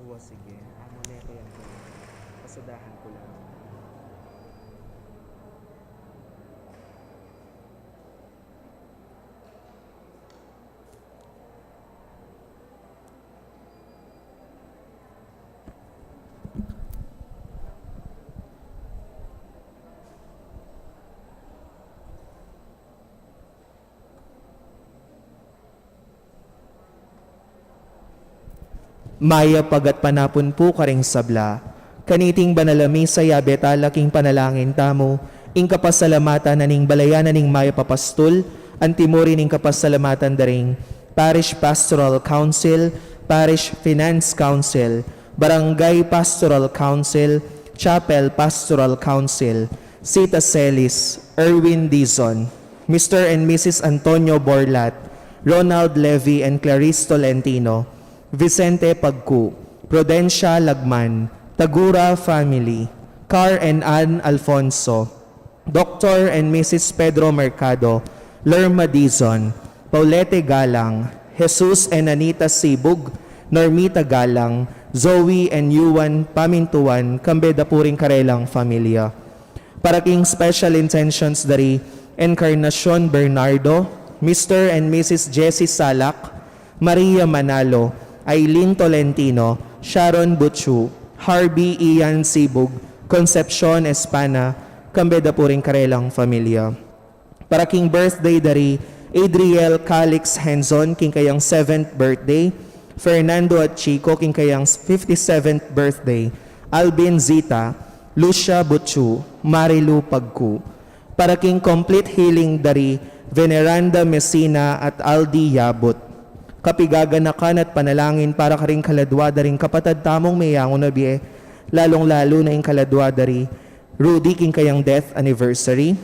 Wa, sige. Amo na kaya ko. Pasadahan ko lang. Mayap a gatpanapun pu karing sabla. Kaniting banal a misa, yabe tala king panalangin tamu ing kapasalamatan na ning balayan na ning mayap a pastul, anti mu rin ing kapasalamatan da ring Parish Pastoral Council, Parish Finance Council, Barangay Pastoral Council, Chapel Pastoral Council, Sita Celis, Erwin Dizon, Mister and Missus Antonio Borlat, Ronald Levy and Clarice Tolentino, Vicente Pagcu, Prudencia Lagman, Tagura family, Car and Ann Alfonso, Doctor and Missus Pedro Mercado, Lerma Dizon, Paulette Galang, Jesus and Anita Sibug, Normita Galang, Zoe and Yuan Pamintuan, kambe da pu ring karelang familia. Para king special intentions dari Encarnacion Bernardo, Mister and Missus Jessie Salak, Maria Manalo, Aileen Tolentino, Sharon Butchu, Harvey Ian Sibug, Concepcion Espana, kambe da pu ring karelang familia. Para king birthday dari Adriel Calix Henzon, king kayang seventh birthday, Fernando at Chico, king kayang fifty-seventh birthday, Alvin Zita, Lucia Butchu, Marilu Pagcu. Para king complete healing dari Veneranda Messina at Aldi Yabut. Kapigaganakan at panalangin para karing kaladwa da ring kapatad tamung meyangu na bie, lalung-lalu na ing kaladwa dari Rudy king kayang death anniversary,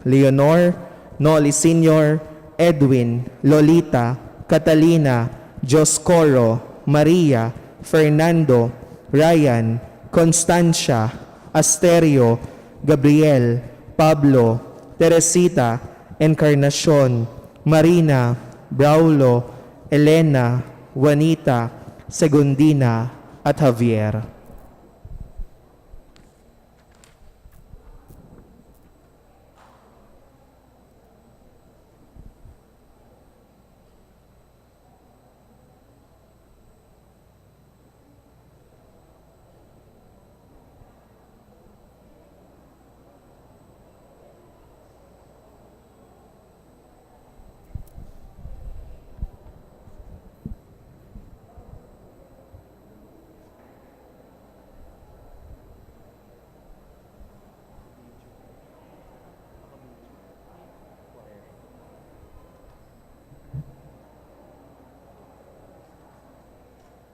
Leonor, Noli Senior, Edwin, Lolita, Catalina, Dioscoro, Maria, Fernando, Ryan, Constancia, Asterio, Gabriel, Pablo, Teresita, Encarnacion, Marina, Braulio, Elena, Juanita, Segundina, at Javier.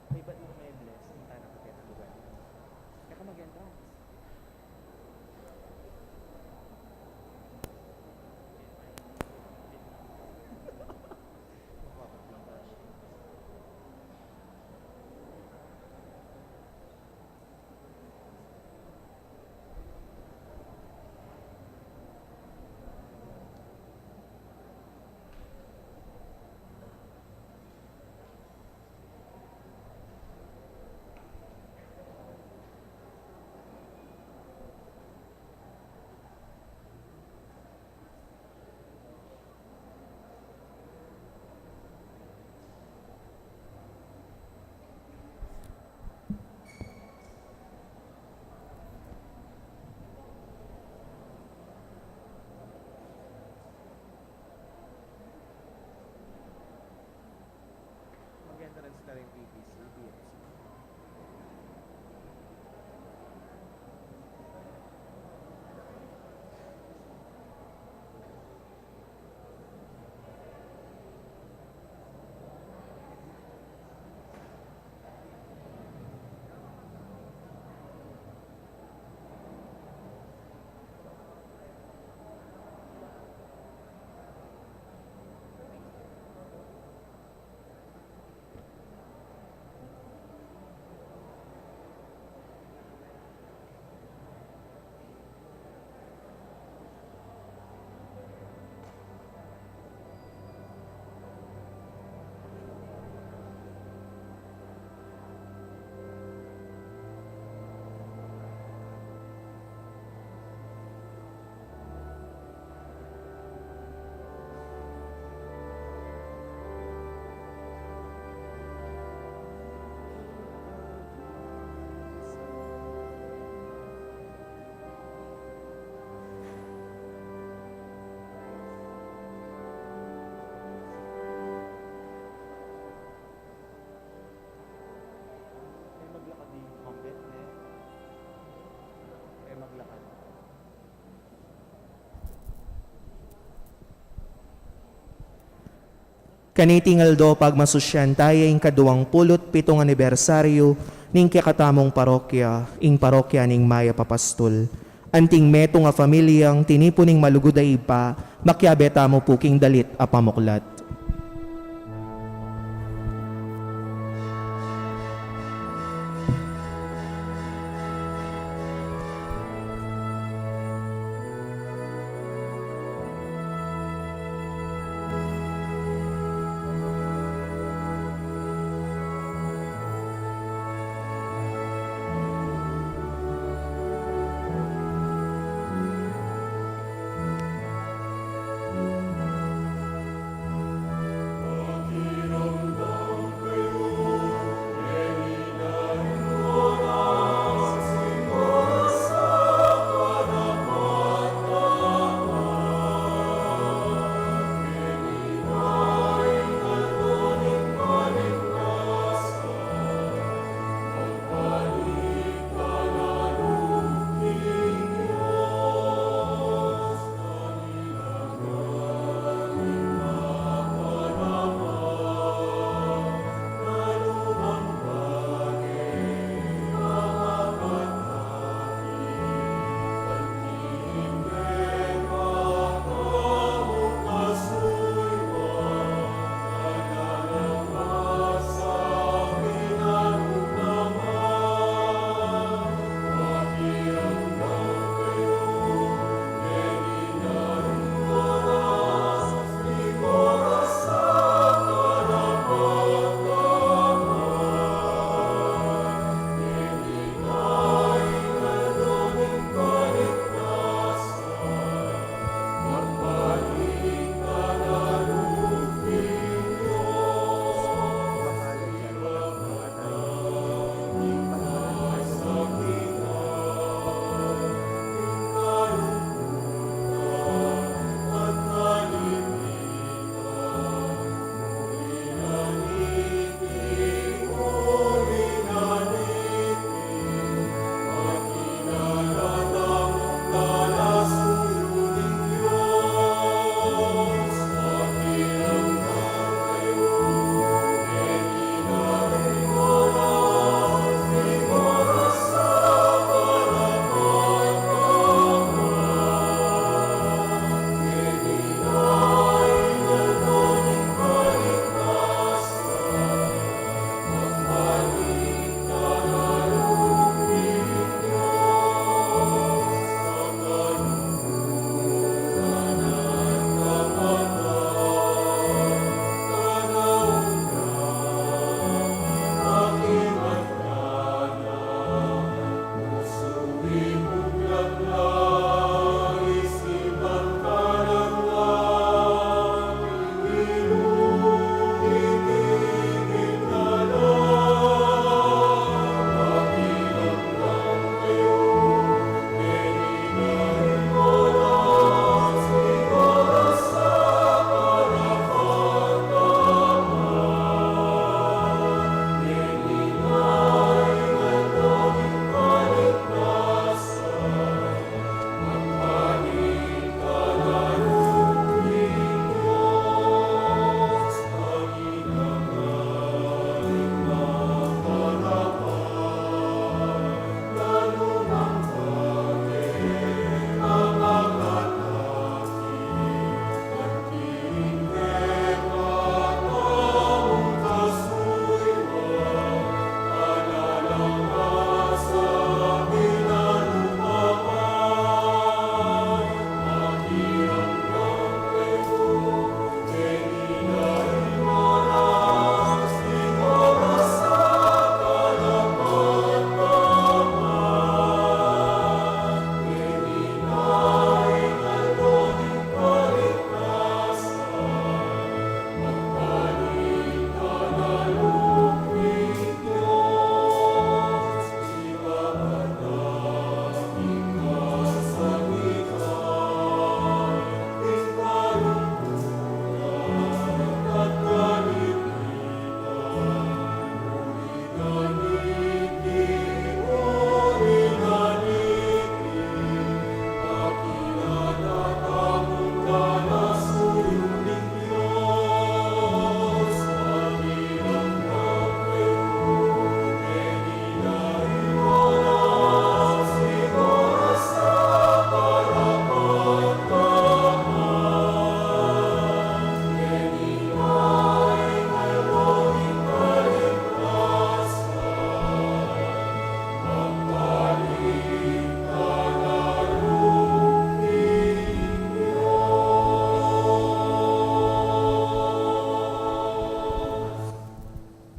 Ay, ba't mo may blessing? Tana ka pera lugar. Kaya ka mag-entrance. Mag-entrance na rin P B C, P F C. Ay, maglakad ing incumbent, ne? Ay, maglakad. Kaniting aldo pagmasusyan taya ing kaduang pulu't pitung anibersaryu ning kekatamung parokya, ing parokya ning Mayap a Pastul. Anting metung a familiang tinipun ning malugud a Ibpa, makiabe tamu pu king dalit a pamuklat.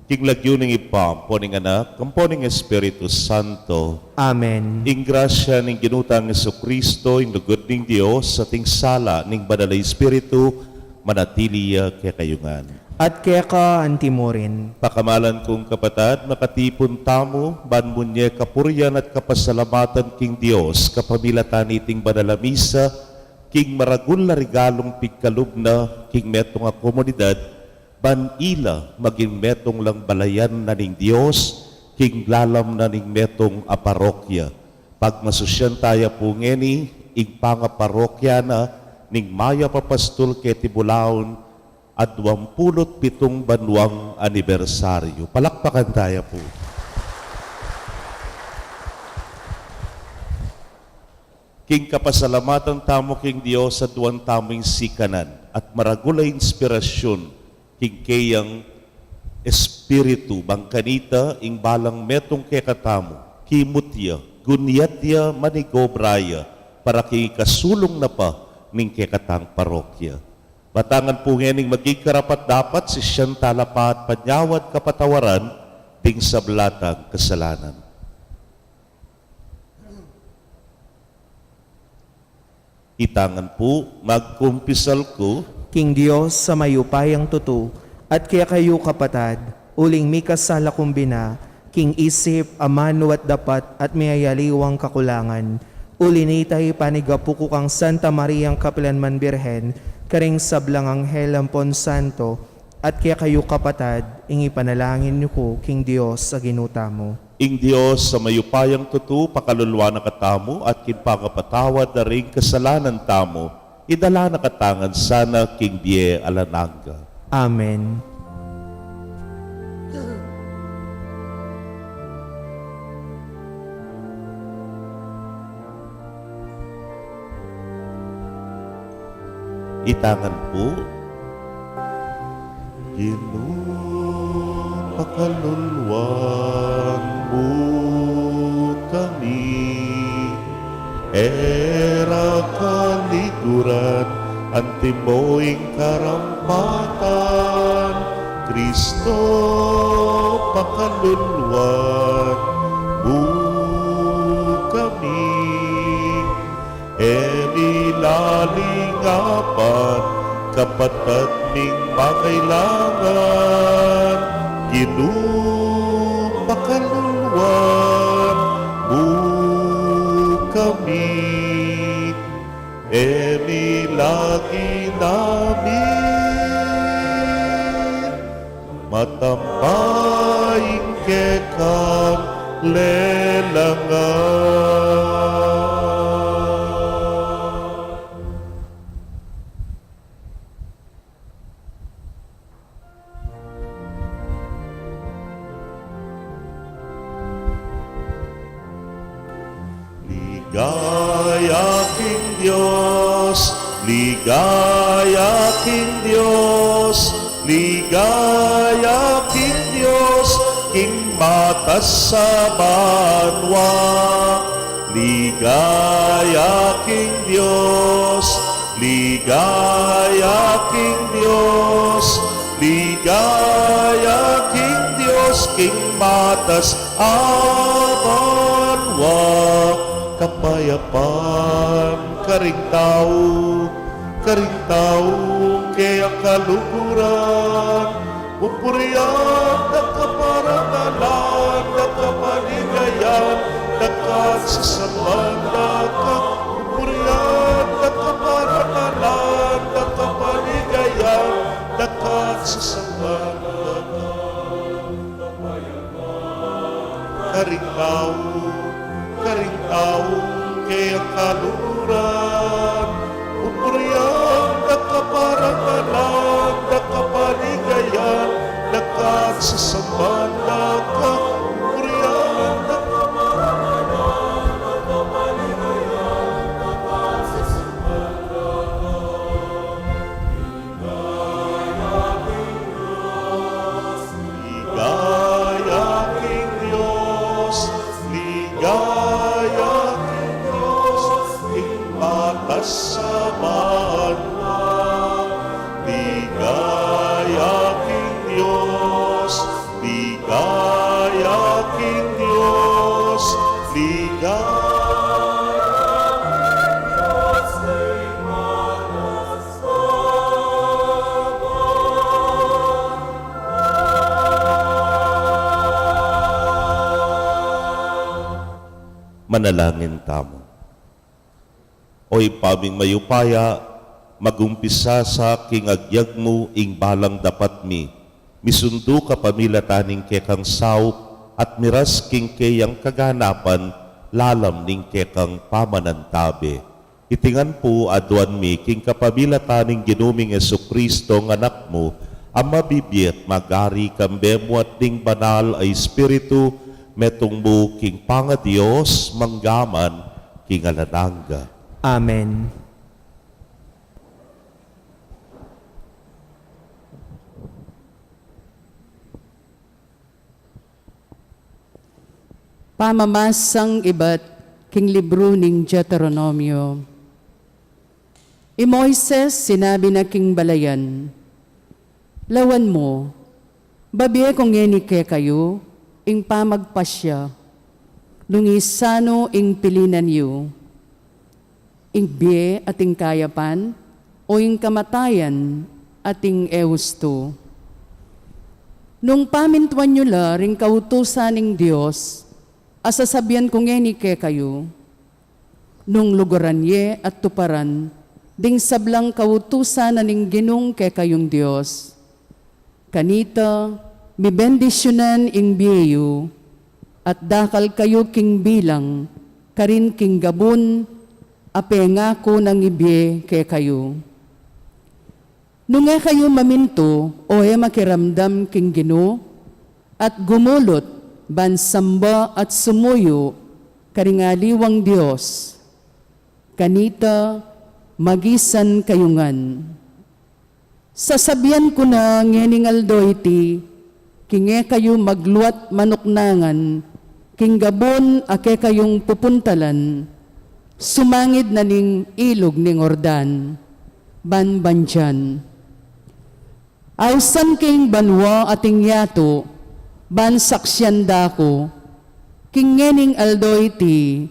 King lagyu ning Ibpa, ampo ning Anak, ampo ning Espiritu Santo. Amen. Ing grasya ning Ginu tang Jesucristo, ing lugud ning Dios, at ing sala ning Banal a Espiritu, manatili ya kekayu ngan. At keka antimurin. Pakamalan kung kapatad, makatipun tamu, ban munye kapurian at kapasalamatan king Dios, kapamilatan niting banal a misa, king maragul a regalung pigkalub na, king metung a komunidad, ban ila maging metung lang balayan na ning Dios, king lalam na ning metung a parokya. Pagmasusyan taya pu ngeni, ing pangaparokya na ning Mayap a Pastul keti Bulaon, aduang pulu't pitung banuang anibersaryu. Palakpakan taya pu. King kapasalamatan tamu king Dios, aduan tamu ing sikanan at maragul a inspirasyun king keyang Espiritu, bang kanita ing balang metung kekatamu, kimut ya, gunyat ya, manigobra ya, para king ikasulung na pa ning kekatang parokya. Matangan pu ngening maging karapat-dapat, sisian tala pa at panyawad kapatawaran ding sabla tang kasalanan. Itangan pu, magkumpisal ku king Dios a mayupayang tutu, at kekayu kapatad, uling mikasala kung bina, king isip, amanu at dapat, at miyayaliwang kakulangan. Uli nita, ipanigapu ku kang Santa Mariang kapilanman Birhen, karing sablang anghel ampon santo, at kekayu kapatad, ing ipanalangin yu ku king Dios a Ginu tamu. Ing Dios a mayupayang tutu, pakaluluan na katamu, at king pangapatawad da ring kasalanan tamu, idala na katamu ngan sana king bie alang angga. Amen. Itangan pu. Ginu, pakaluluan mu kami, e ra ka liguran, antimo ing karampatan, Kristo, pakaluluan mu kami. E mi lalingapan kapatad ming mangailangan, Ginu, pakaluluan mu kami. E mi lagi namin matambaing kekang lelangan. Ligaya king Dios, ligaya king Dios, ligaya king Dios, king matas a banua. Ligaya king Dios, ligaya king Dios, ligaya king Dios, king matas a banua. Kapayapan karing tau, karing tau keyang kaluguran. Pupurian da ka, parangalan da ka, paligayan da ka, sasamban da ka. Pupurian da ka, parangalan da ka, paligayan da ka, sasamban da ka. Karing tau, karing tau keyang kaluguran. Pupurian da ka, parangalan da ka, paligayan da ka, sasamban da ka. Pupurian da ka, parangalan da ka, paligayan da ka, sasamban da ka. Ligaya king Dios, ligaya king Dios, king matas a banua. Ligaya king Dios, Manalangin tamu. O Ibpa ming mayupaya, magumpisa sa king agyag mu ing balang dapat mi, misundu kapamilatan ning kekang saup at miras king keyang kaganapan lalam ning kekang pamanantabe. Iti ngan pu aduan mi king kapamilatan ning Ginu ming Jesucristo nga Anak mu, a mabibie at magari kambe mu at ning Banal a Espiritu, metung mu king pangaDios, mangga man king alang angga. Amen. Pamamasang ibat king libru ning Deuteronomio. I Moises sinabi na king balayan, "Lawan mu, babie ku ngeni kekayu ing pamagpasya, nung isanu ing pilinan yu, ing bie at ing kayapan, o ing kamatayan at ing e ustu. Nung pamintuan yu la ring kautusan ning Dios a sasabian ku ngeni kekayu, nung luguran ye at tuparan ding sablang kautusan na ning Ginung kekayung Dios, kanita mibendisyunan ing bie yu, at dakal kayu king bilang karin king gabun a pengaku nang ibie kekayu. Nung e kayu mamintu o e makiramdam king Ginu, at gumulut ban samba at sumuyu karing aliwang dios, kanita magisan kayu ngan. Sasabian ku na ngening aldo iti, king e kayu magluat manuknangan king gabun a kekayung pupuntalan, sumangid na ning ilug ning Jordan, ban bandian. Ausan king banua at ing yatu, ban saksian da ku, king ngening aldo iti,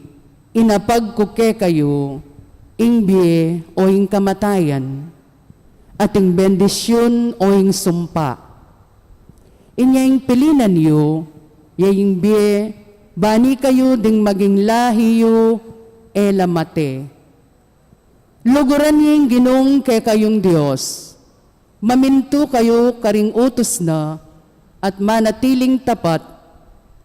inapag ku kekayu ing bie o ing kamatayan, at ing bendisyun o ing sumpa. Inya ing pilinan yu, ya ing bie, bani kayu ding maging lahi yu e la mate. Luguran ye ing Ginung kekayung Dios. Mamintu kayu karing utus na, at manatiling tapat,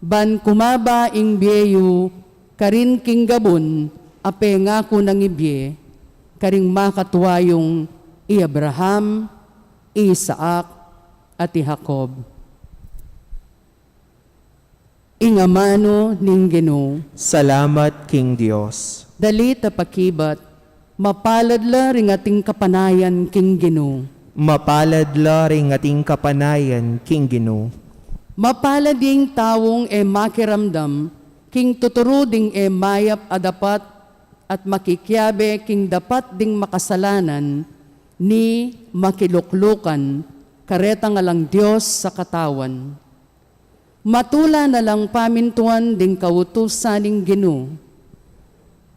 ban kumaba ing bie yu karin king gabun a pengaku nang ibie karing makatua yung i Abraham, i Isaac, at i Jacob." Ing amanu ning Ginu. Salamat king Dios. Dalit a pakibat, mapalad la ring ating kapanayan king Ginu. Mapalad la ring ating kapanayan king Ginu. Mapalad ing taung e makiramdam king tuturu ding e mayap a dapat at makikiabe king dapat ding makasalanan ni makiluklukan karetang alang Dios sa katawan. Matula na lang pamintuan ding kautusan ning Ginu,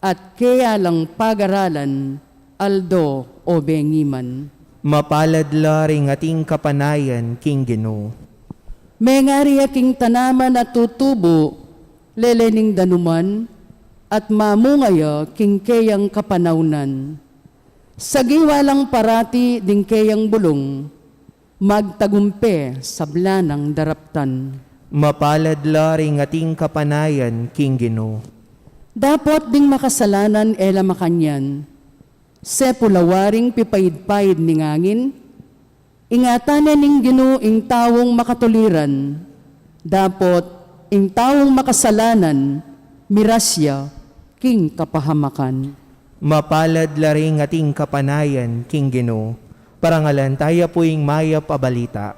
at kaya lang pagaralan aldo o bengi man. Mapalad la ring ating kapanayan king Ginu. Mengari ya king tanaman a tutubu lele ning danuman, at mamunga ya king keyang kapanaunan. Sagiwa lang parati ding keyang bulung, magtagumpe sabla nang daraptan. Mapalad la ring ating kapanayan king Ginu. Dapot ding makasalanan e la makanyan, sepu la waring pipaid-paid ning angin. Ingatan ne ning Ginu ing taung makatuliran, dapot ing taung makasalanan miras ya king kapahamakan. Mapalad la ring ating kapanayan king Ginu. Parangalan taya pu ing mayap a balita.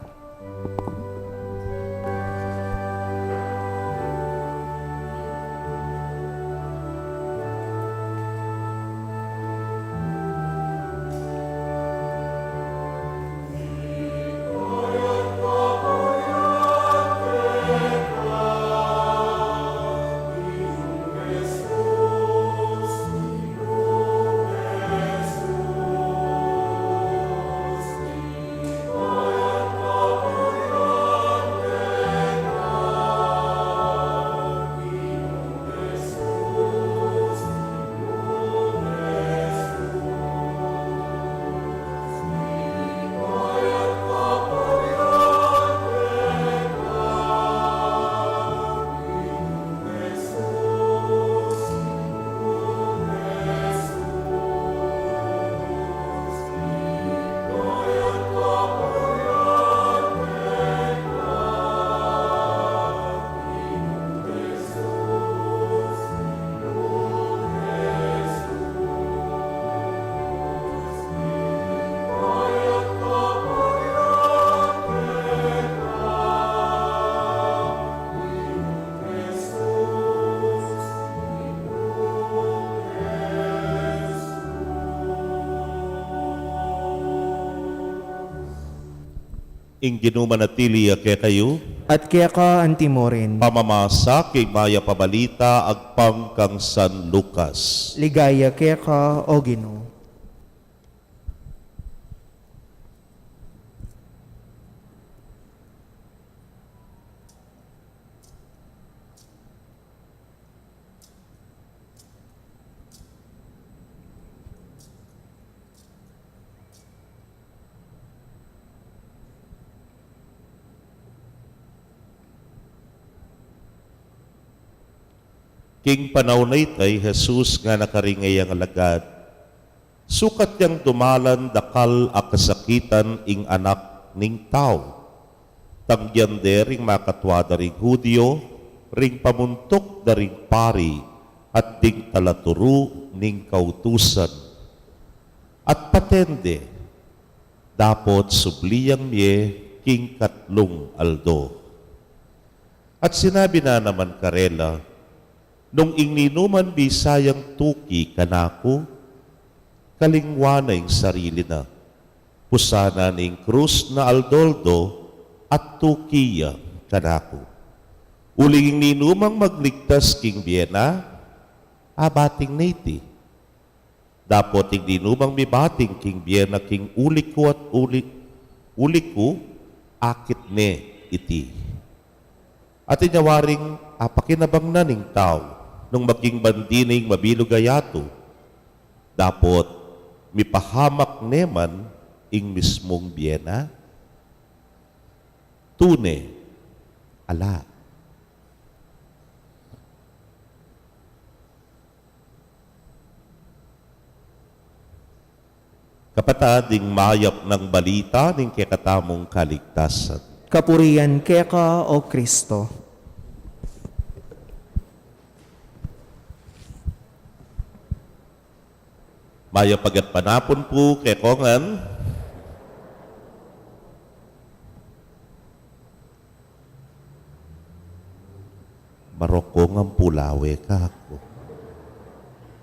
Ing Ginu manatili ya kekayu. At keka antimurin. Pamamasa king Mayap a Balita agpang kang San Lucas. Ligaya keka, O Ginu. King panaun a ita, i Jesus ngana karing keyang alagad, sukat yang dumalan dakal a kasakitan ing Anak ning Tau. Tanggian de ring makatua da ring Judio, ring pamuntuk da ring pari, at ding talaturu ning kautusan. At paten de, dapot subli yang mie king katlung aldo. At sinabi na naman karela, nung ing ninuman bisa yang tuki kanaku, kalingwan na ing sarili na. Pusanan ing krus na aldo-aldo at tuki ya kanaku. Uling ing ninumang magligtas king bie na, abating na iti. Dapot ing ninumang mibating king bie na king uli ku at uli, uli ku, akit ne iti. At inya waring apakinabang na ning tau, nung maging bandi na ing mabilug a yatu, dapot mipahamak ne man ing mismung bie na? Tune, ala. Kapatad, ing mayap nang balita ning kekatamung kaligtasan. Kapurian keka, O Kristo. Mayap a gatpanapun pu kekongan. Marokong ang pulawe ka aku.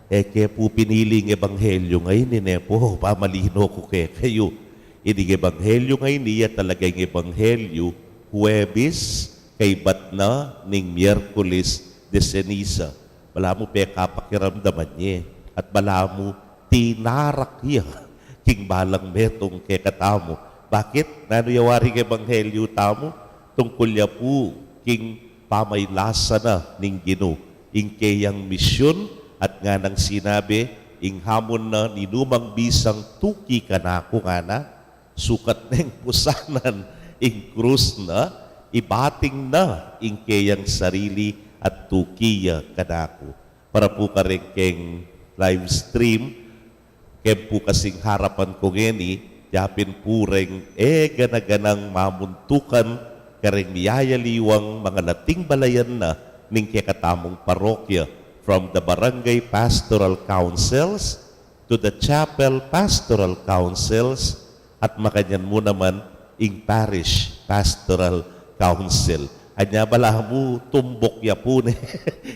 E ke pu pinili ing ebanghelyo ngeni, ne pu, pamalino ku kekayu. Ining ebanghelyo ngeni, iya talaga ing ebanghelyo, Huwebes, kaybat na ning Miyerkules de Ceniza. Balamu pekapakiramdaman ye. At balamu tinarak ya king balang metung kekatamu. Bakit? Nanu ya waring ebanghelyo tamu? Tungkul ya pu king pamaylasa na ning Ginu ing keyang misyun, at nganang sinabi, ing hamun na ninumang bisang tuki kanaku, ngana, sukat neng pusanan ing krus na, ibating na ing keyang sarili at tuki ya kanaku. Para pu kareng keng live stream, keng pu kasing harapan ku ngeni, yapin pu reng e gana-ganang mamuntukan kareng miyayaliwang mangalating balayan na ning kekatamung parokya, from the barangay pastoral councils to the chapel pastoral councils, at makanyan mu naman ing parish pastoral council. Anya balamu tumbok ya pu ne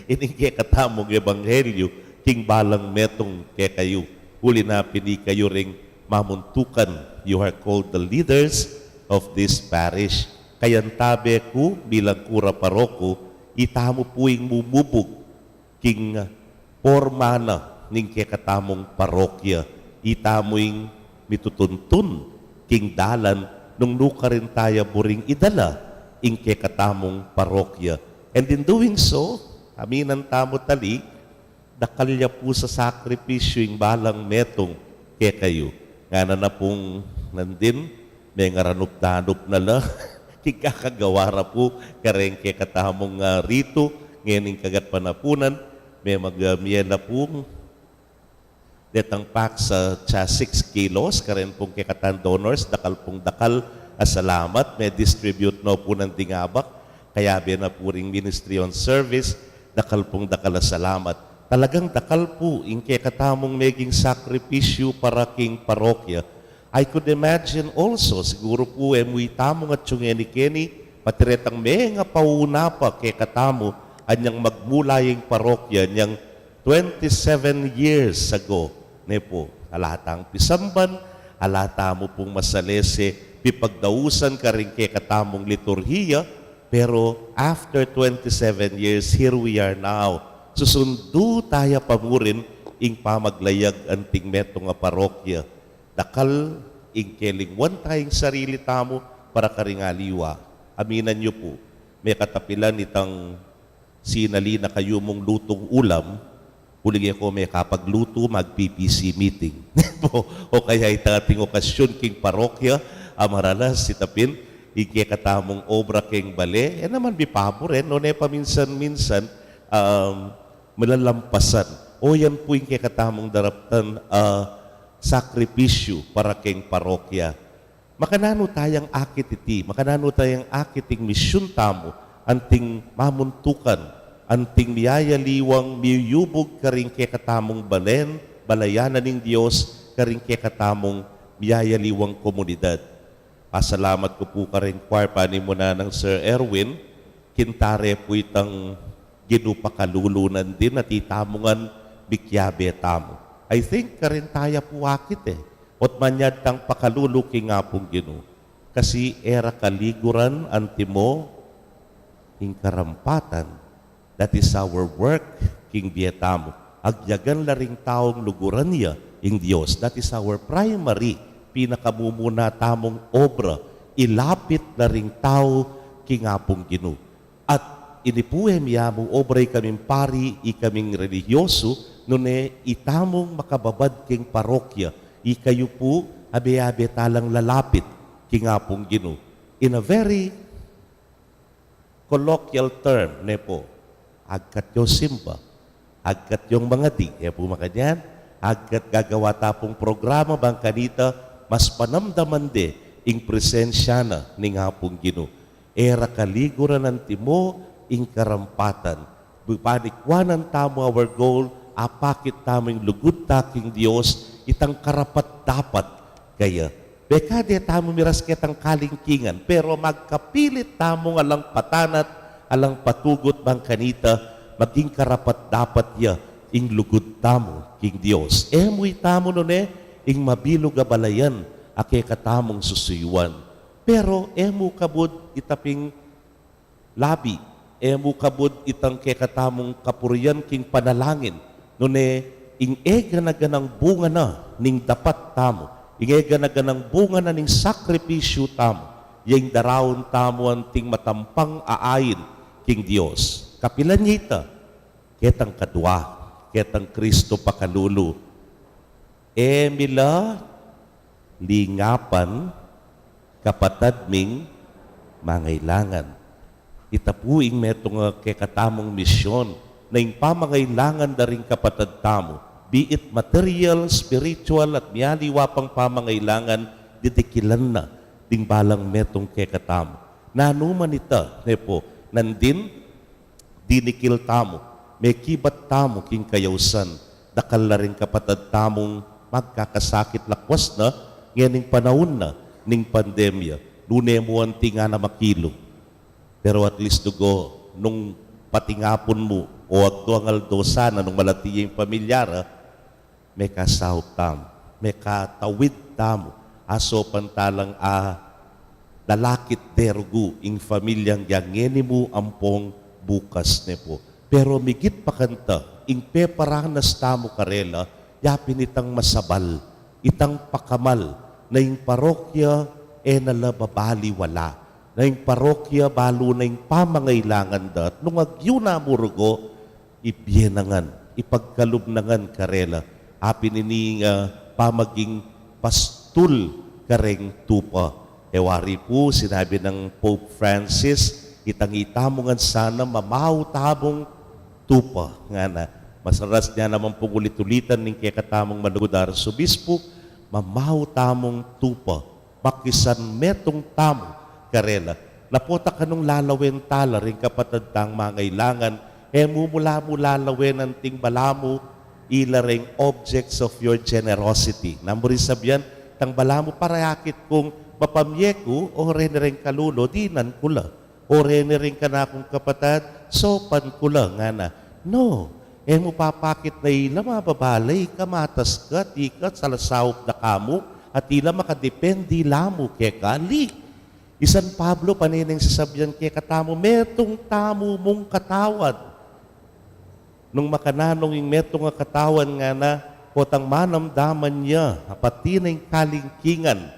ining kekatamung ebanghelyo king balang metung kekayu. Uli na pin ikayu ring mamuntukan, you are called the leaders of this parish. Kayantabe ku bilang kura paroko, itamu pu ing mumubug king porma na ning kekatamung parokya, itamu ing mitutuntun king dalan nung nukarin taya buring idala ing kekatamung parokya. And in doing so, aminan tamu tali, dakal ya pu sa sakripisyu ing balang metung kekayu. Ngana na pung nandin, mengaranup-danup na la king kakagawa ra pu kareng kekatamung, ah, ritu ngening kagatpanapunan, memag, ah, mie na pung detang pack sa tsa six kilos kareng pung kekatang donors, dakal pung dakal a salamat. Me-distribute no pu nanding abak, kayabe na pu ring Ministry on Service, dakal pung dakal a salamat. Talagang dakal pu ing kekatamung meging sakripisyu para king parokya. I could imagine also, siguru pu e mu itamu ngan atsu ngeni keni, pati retang mengapauna pa kekatamu, anyang magmula ya ing parokya, anyang twenty-seven years ago, ne pu, ala tang pisamban, ala tamu pung masalese, pipagdausan karing kekatamung liturhiya, pero after twenty-seven years, here we are now. Susundu taya pa murin ing pamaglayag anting metung a parokya. Dakal ing kelingwan taya ing sarili tamu para karing aliwa. Aminan yu pu, mekatapilan itang sinali na kayu mung lutung ulam, uling e ko mekapaglutu, mag-P P C meeting. O kaya ita ating okasyon king parokya, a maralas ita pin ing kekatamung obra king bale, e naman mipabur e, nune paminsan-minsan, um, malalampasan. O yan pu ing kekatamung daraptan, ah, sakripisyu para king parokya. Makananu tayang akit iti, makananu tayang akit ing misyun tamu, anting mamuntukan, anting miyayaliwang miyuyubug karing kekatamung balen, balayan na ning Dios, karing kekatamung miyayaliwang komunidad. Pasalamat ku pu karing choir, panimunan nang Sir Erwin, kintare pu itang Ginu pakalulu nandin at itamu ngan mikiabe tamu. I think karin taya pu akit e. Ot manyad tang pakalulu king Apung Ginu. Kasi e ra kaliguran antimo ing karampatan. That is our work king bie tamu. Agyagan la ring taung luguran ya ing Dios. That is our primary, pinakamumuna tamung obra. Ilapit la ring tau king Apung Ginu. At ini pu e mi amu obra, ikaming pari, ikaming relihiyosu, nune itamung makababad king parokya, ikayu pu, abe-abe talang lalapit king Apung Ginu. In a very colloquial term, ne pu, agkat yu simba, agkat yung mangadi, e pu makanyan, agkat gagawa ta pung programa bang kanita mas panamdaman de ing presensya na ning Apung Ginu. E ra kaliguran antimo ing karampatan. Panikwanan tamu our goal, apakit tamu ing lugud ta king Dios, itang karapat-dapat kaya. Beka de tamu miras ketang kalingkingan, pero magkapilit tamung alang patanat, alang patugut bang kanita, maging karapat-dapat ya ing lugud tamu king Dios. E mu itamu nune ing mabilug a balayan a kekatamung susuyuan. Pero e mu kabud ita ping labi, e mu kabud itang kekatamung kapurian king panalangin, nune ing e gana-ganang bunga na ning dapat tamu, ing e gana-ganang bunga na ning sakripisyu tamu, ya ing daraun tamu anting matampang a ain king Dios. Kapilan ya ita, ketang kadua, ketang Kristo pakalulu. E mi la lingapan kapatad ming mangailangan. Ita pu ing metung a kekatamung misyon, na ing pamangailangan da ring kapatad tamu, be it material, spiritual, at mialiwa pang pamangailangan, didikilan na ding balang metung kekatamu. Nanu man ita, ne pu, nandin dinikil tamu, mekibat tamu king kayausan, dakal la ring kapatad tamung magkakasakit lakwas na ngening panaun na ning pandemya, nune mu anti ngana makilu. Pero at least dugo, nung patingapun mu, o agdo ang aldo sana, nung malati ya ing pamilya ra, mekasaup tamu, mekatawid tamu, asopan talang a lalakit de rugu ing pamilyang ya ngeni mu ampong bukas, ne pu. Pero migit pa kanta, ing peparanas tamu karela, ya pin itang masabal, itang pakamal, na ing parokya e na la babaliwala, na ing parokya balu na ing pamangailangan da, at nung agyu na mu rugu, ibie na ngan, ipagkalub na ngan karela. Apin ini nga pamaging pastul kareng tupa. E wari pu, sinabi nang Pope Francis, itang itamu ngan sana mamau tamung tupa, ngana. Masaras ne naman pung ulit-ulitan ning kekatamung malugud a arsobispu, mamau tamung tupa. Makisan metung tamu karela. Napotak anung lalawen tala ring kapatad tang mangailangan, e mu mula mu lalawen anting balamu ila ring objects of your generosity. Namu ring sabian, tang balamu parayakit kung mapamye ku, o reni ring kalulu, dinan ku la. O reni ring kanakung kapatad, sopan ku la, ngana. No, e mu papakit na ila, mababala ika, matas ka, at ika, salasaup da kamu, At ila makadepende la mu keka. Ali, i San Pablo pane neng sasabian kekatamu, metung tamu mung katawan. Nung makananu ing metung a katawan ngana, potang manamdaman ya, a pati na ing kalingkingan,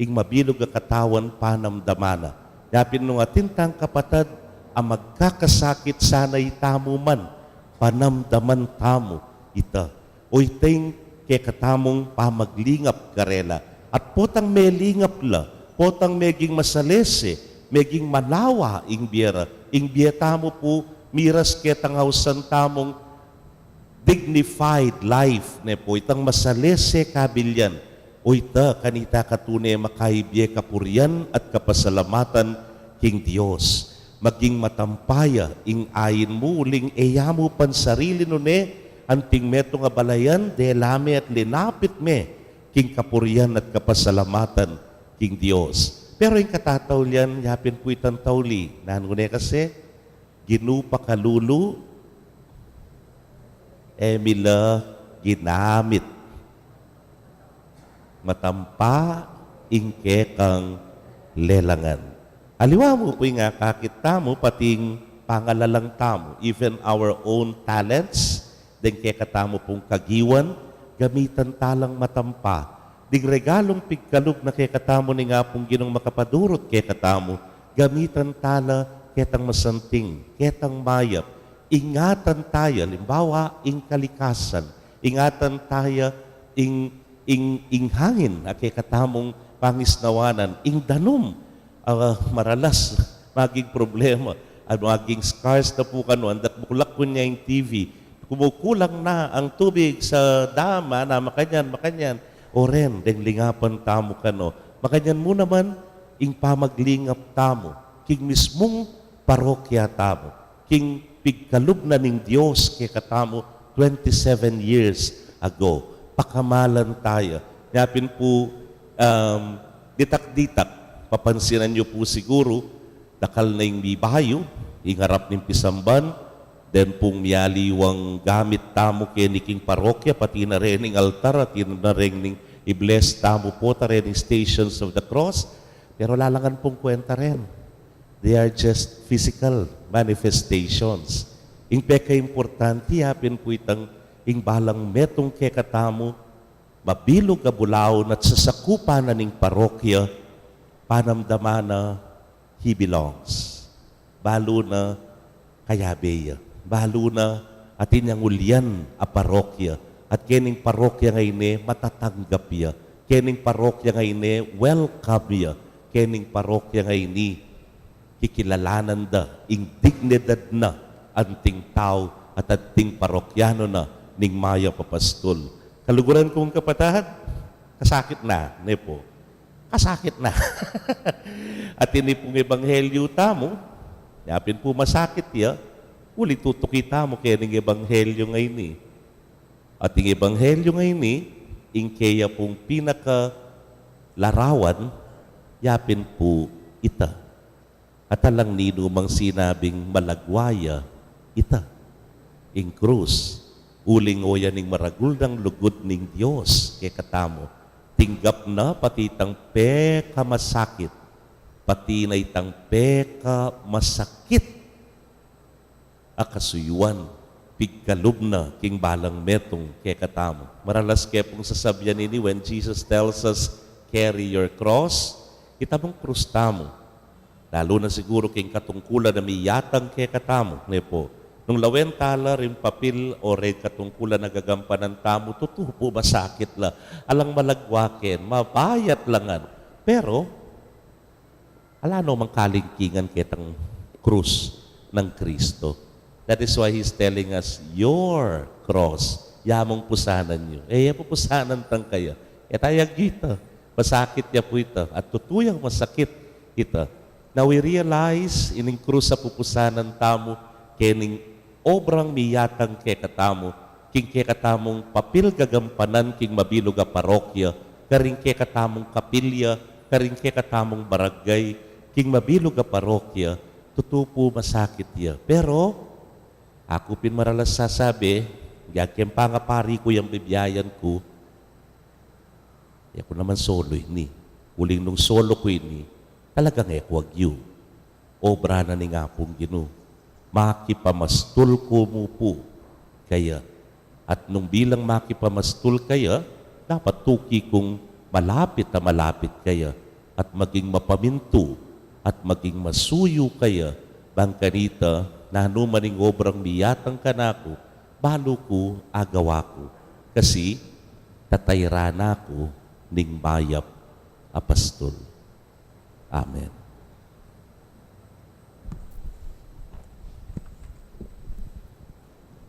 ing mabilug a katawan panamdaman na. Yapin nung atin tang kapatad a magkakasakit, sana itamu man, panamdaman tamu ita. O ita ing kekatamung pamaglingap karela. At potang melingap la, potang meging masalese, meging malawa ing bie ra, ing bie tamu pu miras ketang ausan tamung dignified life, ne pu, itang masalese kabilyan. O ita, kanita katune makaibie kapurian at kapasalamatan king Dios. Maging matampa ya ing ain mu uling e ya mu pansarili nune, anting metung a balayan, dela me at linapit me king kapurian at kapasalamatan king Dios. Pero ing katataulian, yapin pu itang tauli, nanu ne kasi, Ginu pakalulu, e mi la ginamit. Matampa ing kekang lelangan. Aliwa mu pu ing akakit tamu, pati ing pangalalang tamu, even our own talents, deng kekatamu pung kagiwan, gamitan ta lang matampa. Ding regalung pigkalub na kekatamu ning Apung Ginung makapadurut kekatamu, gamitan ta la ketang masanting, ketang mayap, ingatan ta ya, alimbawa, ing kalikasan, ingatan ta ya, ing, ing, ing hangin, a kekatamung pangisnawanan, ing danum, ah, maralas, maging problema, at maging scarce na pu kanu, andat buklak ku nya ing T V, kumukulang na ang tubig sa dam, na makanyan, makanyan, o ren, deng lingapan tamu kanu, makanyan mu naman, ing pamaglingap tamu, king mismung parokya tamu, king pigkalub na ning Dios kekatamu twenty-seven years ago. Pakamalan ta ya. Yapin pu, um, ditak-ditak, papansinan yu pu siguru, dakal na ing mibayu, ing arap ning pisamban, den pung mialiwang gamit tamu keni king parokya, pati na reng ning altar, pati na reng ning i-bless tamu pu, ta reng ning Stations of the Cross, pero lalangan pung kwenta ren. They are just physical manifestations. Ing pekaimportante, yapin pu itang ing balang metung kekatamu, mabilug a bulaun at sasakupan na ning parokya, panamdaman na he belongs. Balu na kayabe ya. Balu na atin yang ulian a parokya. At kening parokya ngeni matatanggap ya. Kening parokya ngeni welcome ya. Kening parokya ngeni kikilalanan da ing dignidad na anting tau at anting parokyanu na ning mayap a pastul. Kaluguran kung kapatad, kasakit na, ne pu. Kasakit na. At ini pung ebanghelyu tamu, yapin pu masakit ya, uli tutuki tamu kening ebanghelyu ngeni. At ing ebanghelyu ngeni, ing keya pung pinakalarawan, yapin pu ita. At alang ninumang sinabing malagwa ya ita, ing krus, uling o ya ning maragul nang lugud ning Dios kekatamu, tinggap na pati itang pekamasakit, pati na itang pekamasakit a kasuyuan, pigkalub na king balang metung kekatamu. Maralas ke pung sasabian ini when Jesus tells us, "Carry your cross." Ita mung krus tamu. Lalu na siguru king katungkulan a miyatang kekatamu, ne pu. Nung lawen ta la ring papil o ring katungkulan a gagampanan tamu, tutu pu masakit la. Alang malagwa ken, mabayat la ngan. Pero, ala no mang kalingkingan ketang krus nang Kristo. That is why He's telling us, "Your cross, ya mung pusanan yu." E ya pupusanan tang kaya. E ta ya agyu ita. Masakit ya pu ita. At tutu yang masakit ita. Now we realize, ining krus a pupusanan tamu, kening obrang miyatang kekatamu, king kekatamung papil gagampanan king mabilug a parokya, karing kekatamung kapilya, karing kekatamung barangay, king mabilug a parokya, tutu pu masakit ya. Pero, aku pin maralas sasabi, ya king pangapari ku yang bibiayan ku, E ku naman solo ini. Uling nung solo ku ini, talagang e ku agyu. Obra na ning Apung Ginu. Makipamastul ku mu pu kaya. At nung bilang makipamastul kaya, dapat tuki kung malapit a malapit kaya at maging mapamintu at maging masuyu kaya, bang kanita, nanu man ing obrang miyatang kanaku, balu ku agawa ku. Kasi tatayran na ku ning mayap a pastul. Amen.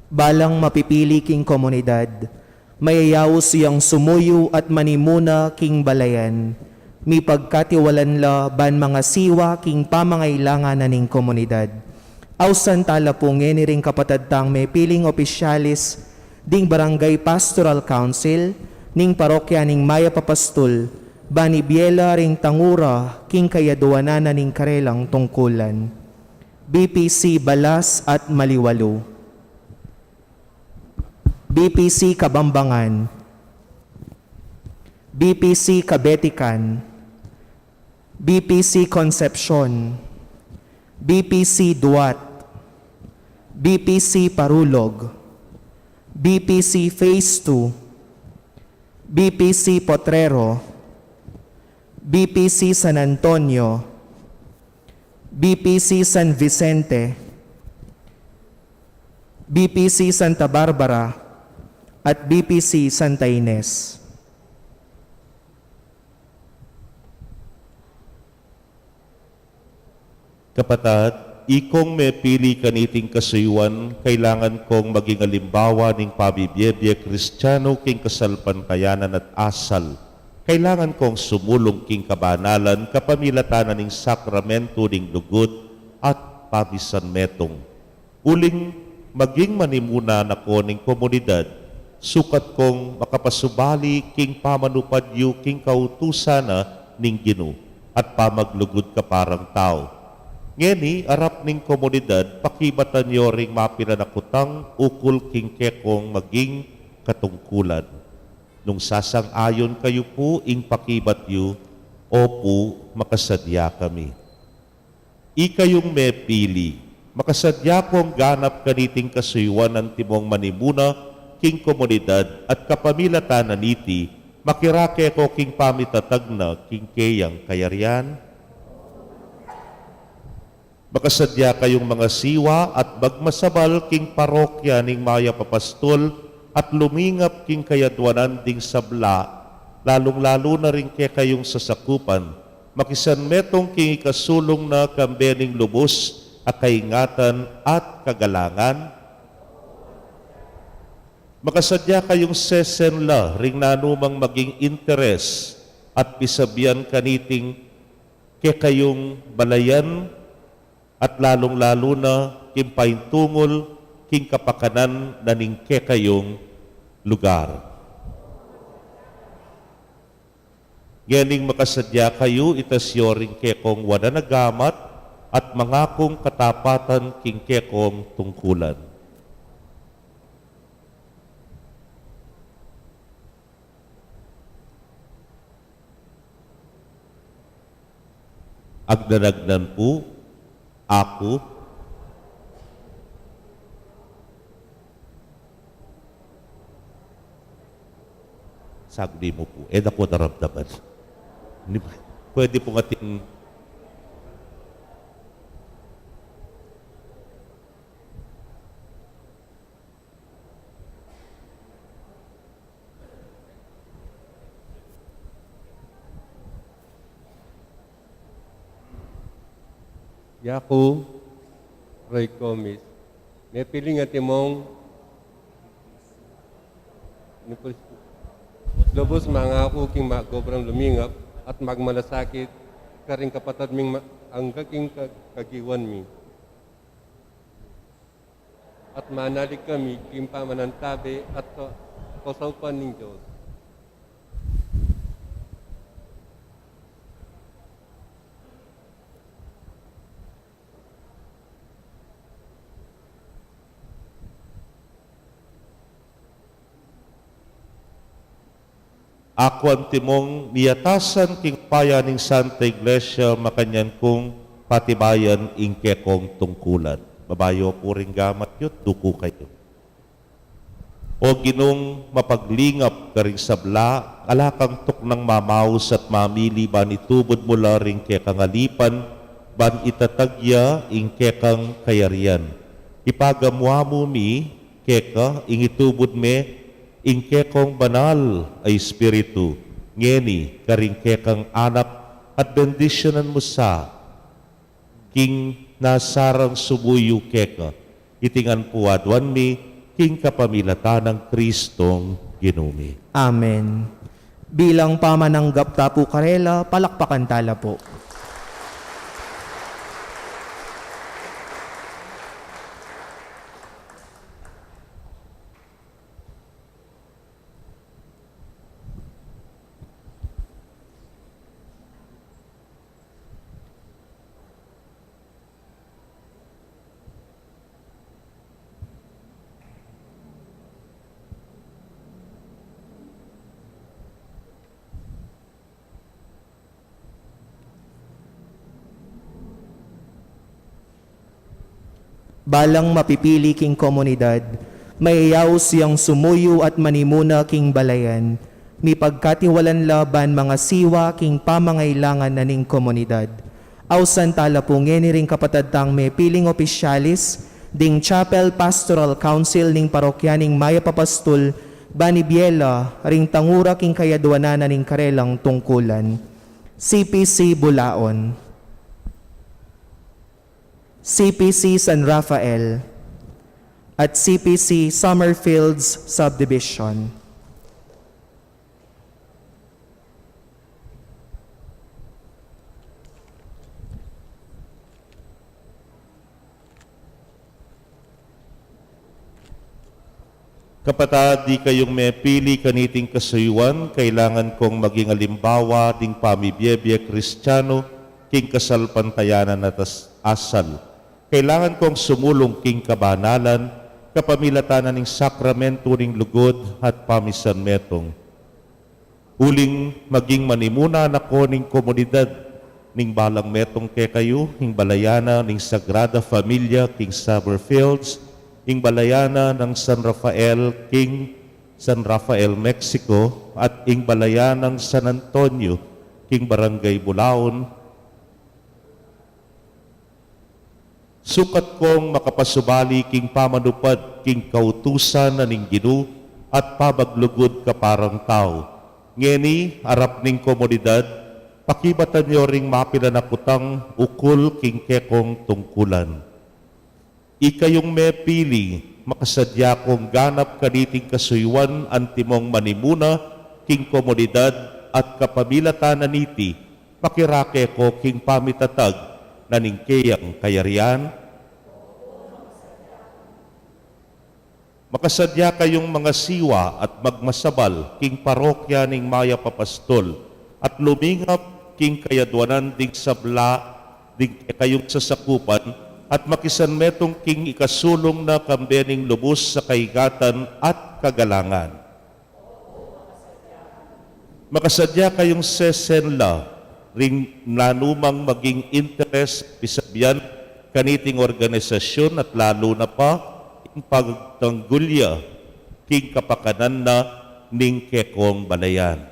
Balang mapipili king komunidad, mayayaus yang sumuyu at manimuna king balayan, mipagkatiwalan la ban mangasiwa king pamangailangan na ning komunidad. Ausan tala pu ngeni ring kapatad tang mepiling opisyalis ding Barangay Pastoral Council ning parokya ning Mayap a Pastul, ban ibie la ring tangura king kayaduanan na ning karelang tungkulan. B P C Balas at Maliwalu, B P C Kabambangan, B P C Kabetikan, B P C Concepcion, B P C Duat, B P C Parulog, B P C Phase two, B P C Potrero, B P C San Antonio, B P C San Vicente, B P C Santa Barbara, at B P C Santa Ines. Kapatad, ikong mepili kaniting kasuyuan, kailangan kong maging alimbawa ning pamibie-bie Kristiyano king kasalpantayanan at asal. Kailangan kong sumulung king kabanalan kapamilatan na ning sakramento ning lugud at pamisanmetung. Uling maging manimuna na ko ning komunidad, sukat kong makapasubali king pamanupad yu king kautusan na ning Ginu at pamaglugud kaparang tau. Ngeni, arap ning komunidad, pakibatan yo ring mapilan a kutang ukul king kekong maging katungkulan. Nung sasang-ayon kayu pu ing pakibat yu, opu, makasadya kami. Ikayung mepili, makasadya kong ganap kaniting kasuyuan antimong manimuna king komunidad at kapamilatan na niti, makirake ko king pamitatag na king keyang kayarian? Makasadya kayung mangasiwa at magmasabal king parokya ning Mayap a Pastul at lumingap king kayaduanan ding sabla, lalung-lalu na ring kekayung sasakupan, makisanmetung king ikasulung na kambe ning lubus a kaingatan at kagalangan. Makasadya kayung sesenla ring nanumang maging interes at pisabian kaniting kekayung balayan, at lalung-lalu na king paintungul king kapakanan na ning kekayung lugar. Ngening makasadya kayu, itas yo ring kekong wanan a gamat at mangakung katapatan king kekong tungkulan. Agnan-agnan pu, aku. Sagli mu pu. E da ku daramdaman. Ni, pwede pung ating Yaku, Roy Gomez, mepiling atimong lubus mangaku king magobrang lumingap at magmalasakit karing kapatad ming ma-, angga king ka-, kagiwan mi. At manalig kami king pamanantabe at ka-, kasaupan ning Dios. Aku antimong miyatasan king upaya ning Santa Iglesia, makanyan kung patibayan ing kekong tungkulan. Babayu pu ring gamat yu, duku kayu. O Ginung mapaglingap karing sabla, ala kang tuknang mamaus at mamili ban itubud mu la ring kekang alipan, ban itatag ya ing kekang kayarian. Ipagamu-amu mi keka ing itubud me ing kekong banal a Espiritu, ngeni karing kekang anak, at bendisyunan mu sa king nasarang sumuyu keka. Iti ngan pu aduan mi king kapamilatan nang Kristong Ginu mi. Amen. Bilang pamananggap ta pu karela, palakpakan ta la pu. Balang mapipili king komunidad, mayayaus yang sumuyu at manimuna king balayan, mipagkatiwalan la ban mangasiwa king pamangailangan na ning komunidad. Ausan ta la pu ngeni ring kapatad tang mepiling opisyalis ding Chapel Pastoral Council ning Parokya ning Mayap a Pastul, ban ibie la ring tangura king kayaduanan na ning karelang tungkulan. C P C Bulaon, C P C San Rafael, at C P C Summerfields Subdivision. Kapatad, ikayung mepili kaniting kasuyuan, kailangan kong maging alimbawa ding pamibiebie Kristiyanu king kasalpantayanan at as-, asal. Kailangan kong sumulung king kabanalan, kapamilatan na ning sakramentu ning lugud at pamisan metung. Uling maging manimuna na ku ning komunidad, ning balang metung kekayu, ing balayan na ning Sagrada Familia king Summerfields, ing balayan na nang San Rafael king San Rafael, Mexico, at ing balayan nang San Antonio king Barangay Bulaon, sukat kong makapasubali king pamanupad king kautusan na ning Ginu at pamaglugud kaparang tau. Ngeni, arap ning komunidad, pakibatan yu ring mapilan a kutang ukul king kekong tungkulan. Ikayung mepili, makasadya kong ganap kaniting kasuyuan antimong manimuna king komunidad at kapamilatan na niti, makirake ko king pamitatag na ning keyang kayarian. Makasadya kayung mangasiwa at magmasabal king parokya ning Mayap a Pastul at lumingap king kayaduanan ding sabla ding kekayung sasakupan at makisan metung king ikasulung na kambe ning lubus a kaingatan at kagalangan. Makasadya kayung sesen la ring nanumang maging interes pisabian kaniting organisasyun at lalu na pa ing pagtanggul ya king kapakanan na ning kekong balayan.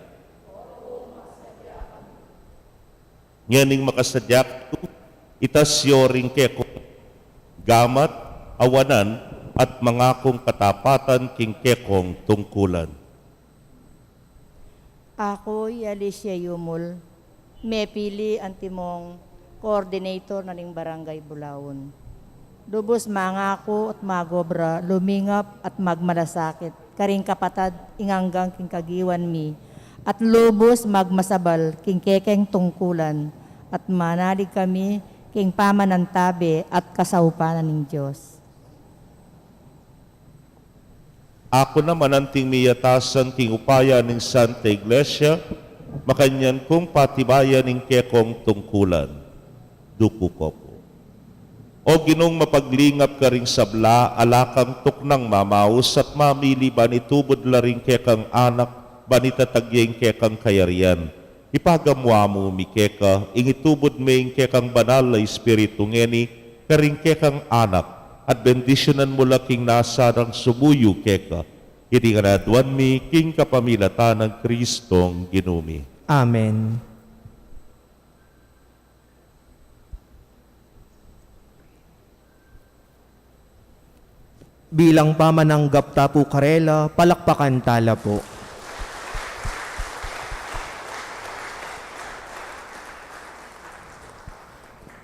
Ngening makasadya kayu, itas yu ring kekong gamat, awanan, at mangakung katapatan king kekong tungkulan. Aku i Alicia Yumul, mepili antimong coordinator na ning Barangay Bulaon. Lubus mangaku at magobra, lumingap at magmalasakit karing kapatad ing anggang king kagiwan mi, at lubus magmasabal king kekeng tungkulan, at manalig kami king pamanantabe at kasaupan na ning Dios. Aku naman anting miyatasan king upaya ning Santa Iglesia, makanyan kung patibayan ing kekong tungkulan. Duku ko pu. O Ginung mapaglingap karing sabla, ala kang tuknang mamaus at mamili ban itubud la ring kekang anak, Ban itatag ya ing kekang kayarian, ipagamu mu mi keka ing itubud me ing kekang Banal a Espiritu ngeni karing kekang anak, at bendisyunan mu la king nasa nang sumuyu keka. Iti ngan aduan mi king kapamilatan nang Kristong Ginu mi. Amen. Bilang pamananggap ta pu karela, palakpakan ta la pu.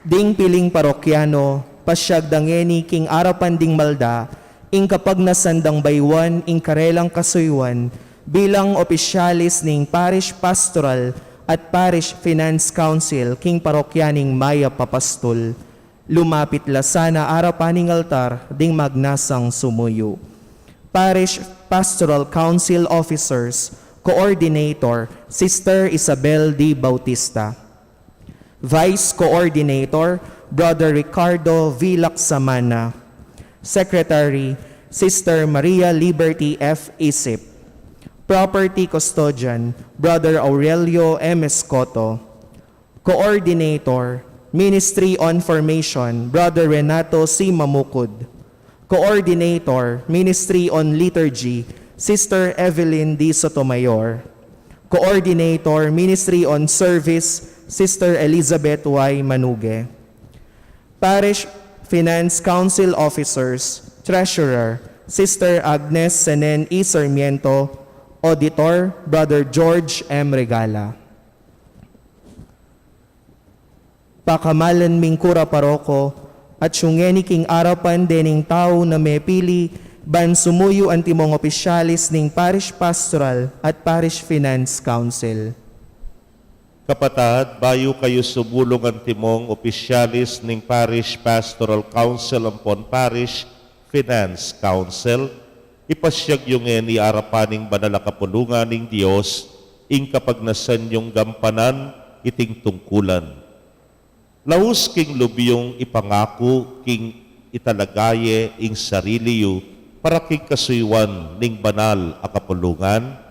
Ding piling parokyano, pasyag da ngeni king arapan ding malda ing kapagnasan dang bayuan ing karelang kasuyuan bilang opisyalis ning Parish Pastoral at Parish Finance Council king parokya ning Mayap a Pastol. Lumapit la sana arapan ning altar ding magnasang sumuyu. Parish Pastoral Council Officers, Coordinator, Sister Isabel D. Bautista. Vice Coordinator, Brother Ricardo V. Lacsamana. Secretary, Sister Maria Liberty F. Isip. Property Custodian, Brother Aurelio M. Escoto. Coordinator, Ministry on Formation, Brother Renato C. Mamukud. Coordinator, Ministry on Liturgy, Sister Evelyn D. Sotomayor. Coordinator, Ministry on Service, Sister Elizabeth Y. Manuge. Parish Finance Council Officers, Treasurer, Sister Agnes Senen E. Sarmiento. Auditor, Brother George M. Regala. Pakamalan ming kura paroko, at siyung ngeni king arapan dening tau na mepili ban sumuyu antimong opisyalis ning Parish Pastoral at Parish Finance Council. Kapatad, bayu kayu sumulung antimong opisyalis ning Parish Pastoral Council ampon Parish Finance Council, ipasyag yu ngeni arapan ning banal a kapulungan ning Dios ing kapagnasan yung gampanan iting tungkulan. Laus king lub yung ipangaku king italaga ye ing sarili yu para king kasuyuan ning banal a kapulungan.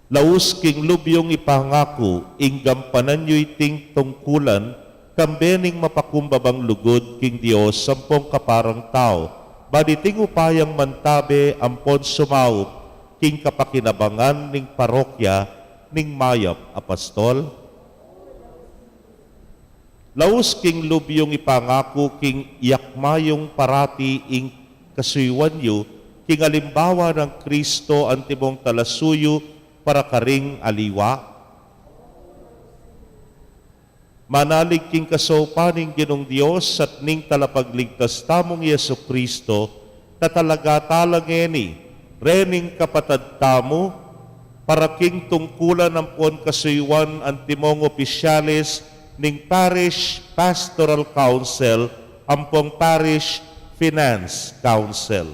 Laus king lub yung ipangaku ing gampanan yu iting tungkulan, kambe ning mapakumbabang lugud king Dios ampong kaparang tau, ban iting upayang mantabe ampon sumaup king kapakinabangan ning parokya ning Mayap a Pastol. Laus king lub yung ipangaku king yakma yung parati ing kasuyuan yu king alimbawa nang Kristo antimong talasuyu para karing aliwa. Manalig king kasaupan ning Ginung Dios at ning Talapagligtas tamung Jesu Kristo, tatalaga tala ngeni, rening kapatad tamu, para king tungkulan ampon kasuyuan antimong opisyalis ning Parish Pastoral Council ampong Parish Finance Council.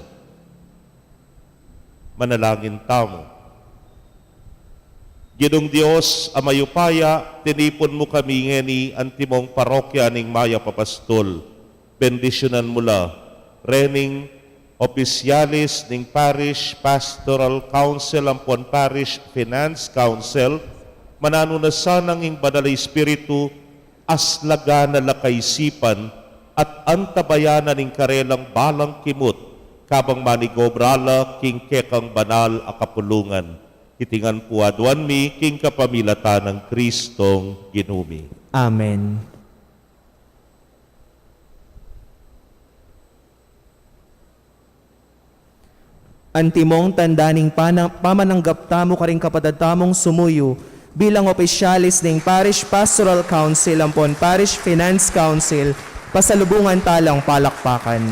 Manalangin tamu. Ginung Dios a mayupaya, tinipun mu kami ngeni antimong parokya ning Mayap a Pastol. Bendisyunan mu la rening opisyalis ning Parish Pastoral Council ampon Parish Finance Council, mananu na sanang ing Banal a Espiritu, aslagan na la kaisipan at antabayanan ing karelang balang kimut, kabang manigobra la king kekang banal a kapulungan. Iti ngan pu aduan mi king kapamilatan nang Kristong Ginu mi. Amen. Antimong tanda ning pana-, pamananggap tamu karing kapatad tamung sumuyu bilang opisyalis ning Parish Pastoral Council ampon Parish Finance Council, pasalubungan talang palakpakan.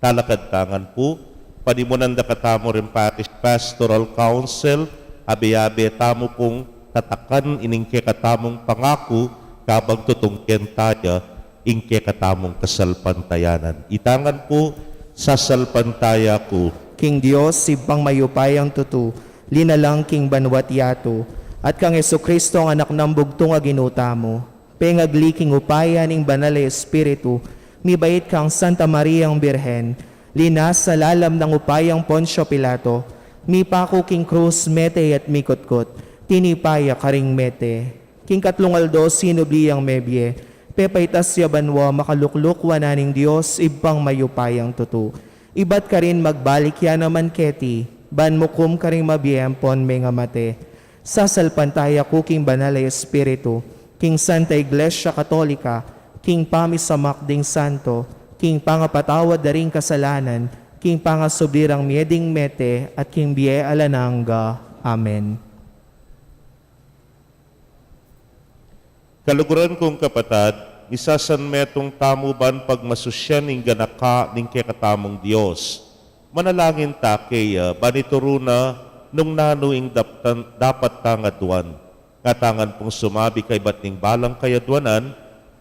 Talakad ta ngan pu, panimunan da katamu ring Parish Pastoral Council, abe-abe tamu pung tatakan ining kekatamung pangaku, kabang tutungken ta ya ing kekatamung kasalpantayanan. Ita ngan pu, sasalpantaya ku king Dios, Ibpang mayupayang tutu, linalang king banua't yatu, at kang Jesucristo, Anak nang bugtung a Ginu tamu, pengagli king upaya ning Banal a Espiritu, Mibait kang Santa Mariang Birhen, linasa lalam nang upayang Poncio Pilato, mipaku king krus mete at mikutkut, tinipa ya karing mete. King katlung aldo sinubli yang mebie, pepaitas ya banua, makalukluk wanan ning Dios Ibpang mayupayang tutu. Ibat karin magbalik ya naman keti, ban mukum karing mabie ampon mengamate. Sasalpantaya ku king Banal a Espiritu, king Santa Iglesia Katolika, king pamisamak ding santo, king pangapatawad da ring kasalanan, king pangasubli rang mie ding mete, at king bie alang angga. Amen. Kaluguran kung kapatad, misasanmetung tamu ban pagmasusyan ing ganaka ning kekatamung Dios. Manalangin ta keya, ban ituru na nung nanu ing daptan-, dapat tang aduan. Nga tangan pung sumabi kaibat ning balang kayadwanan,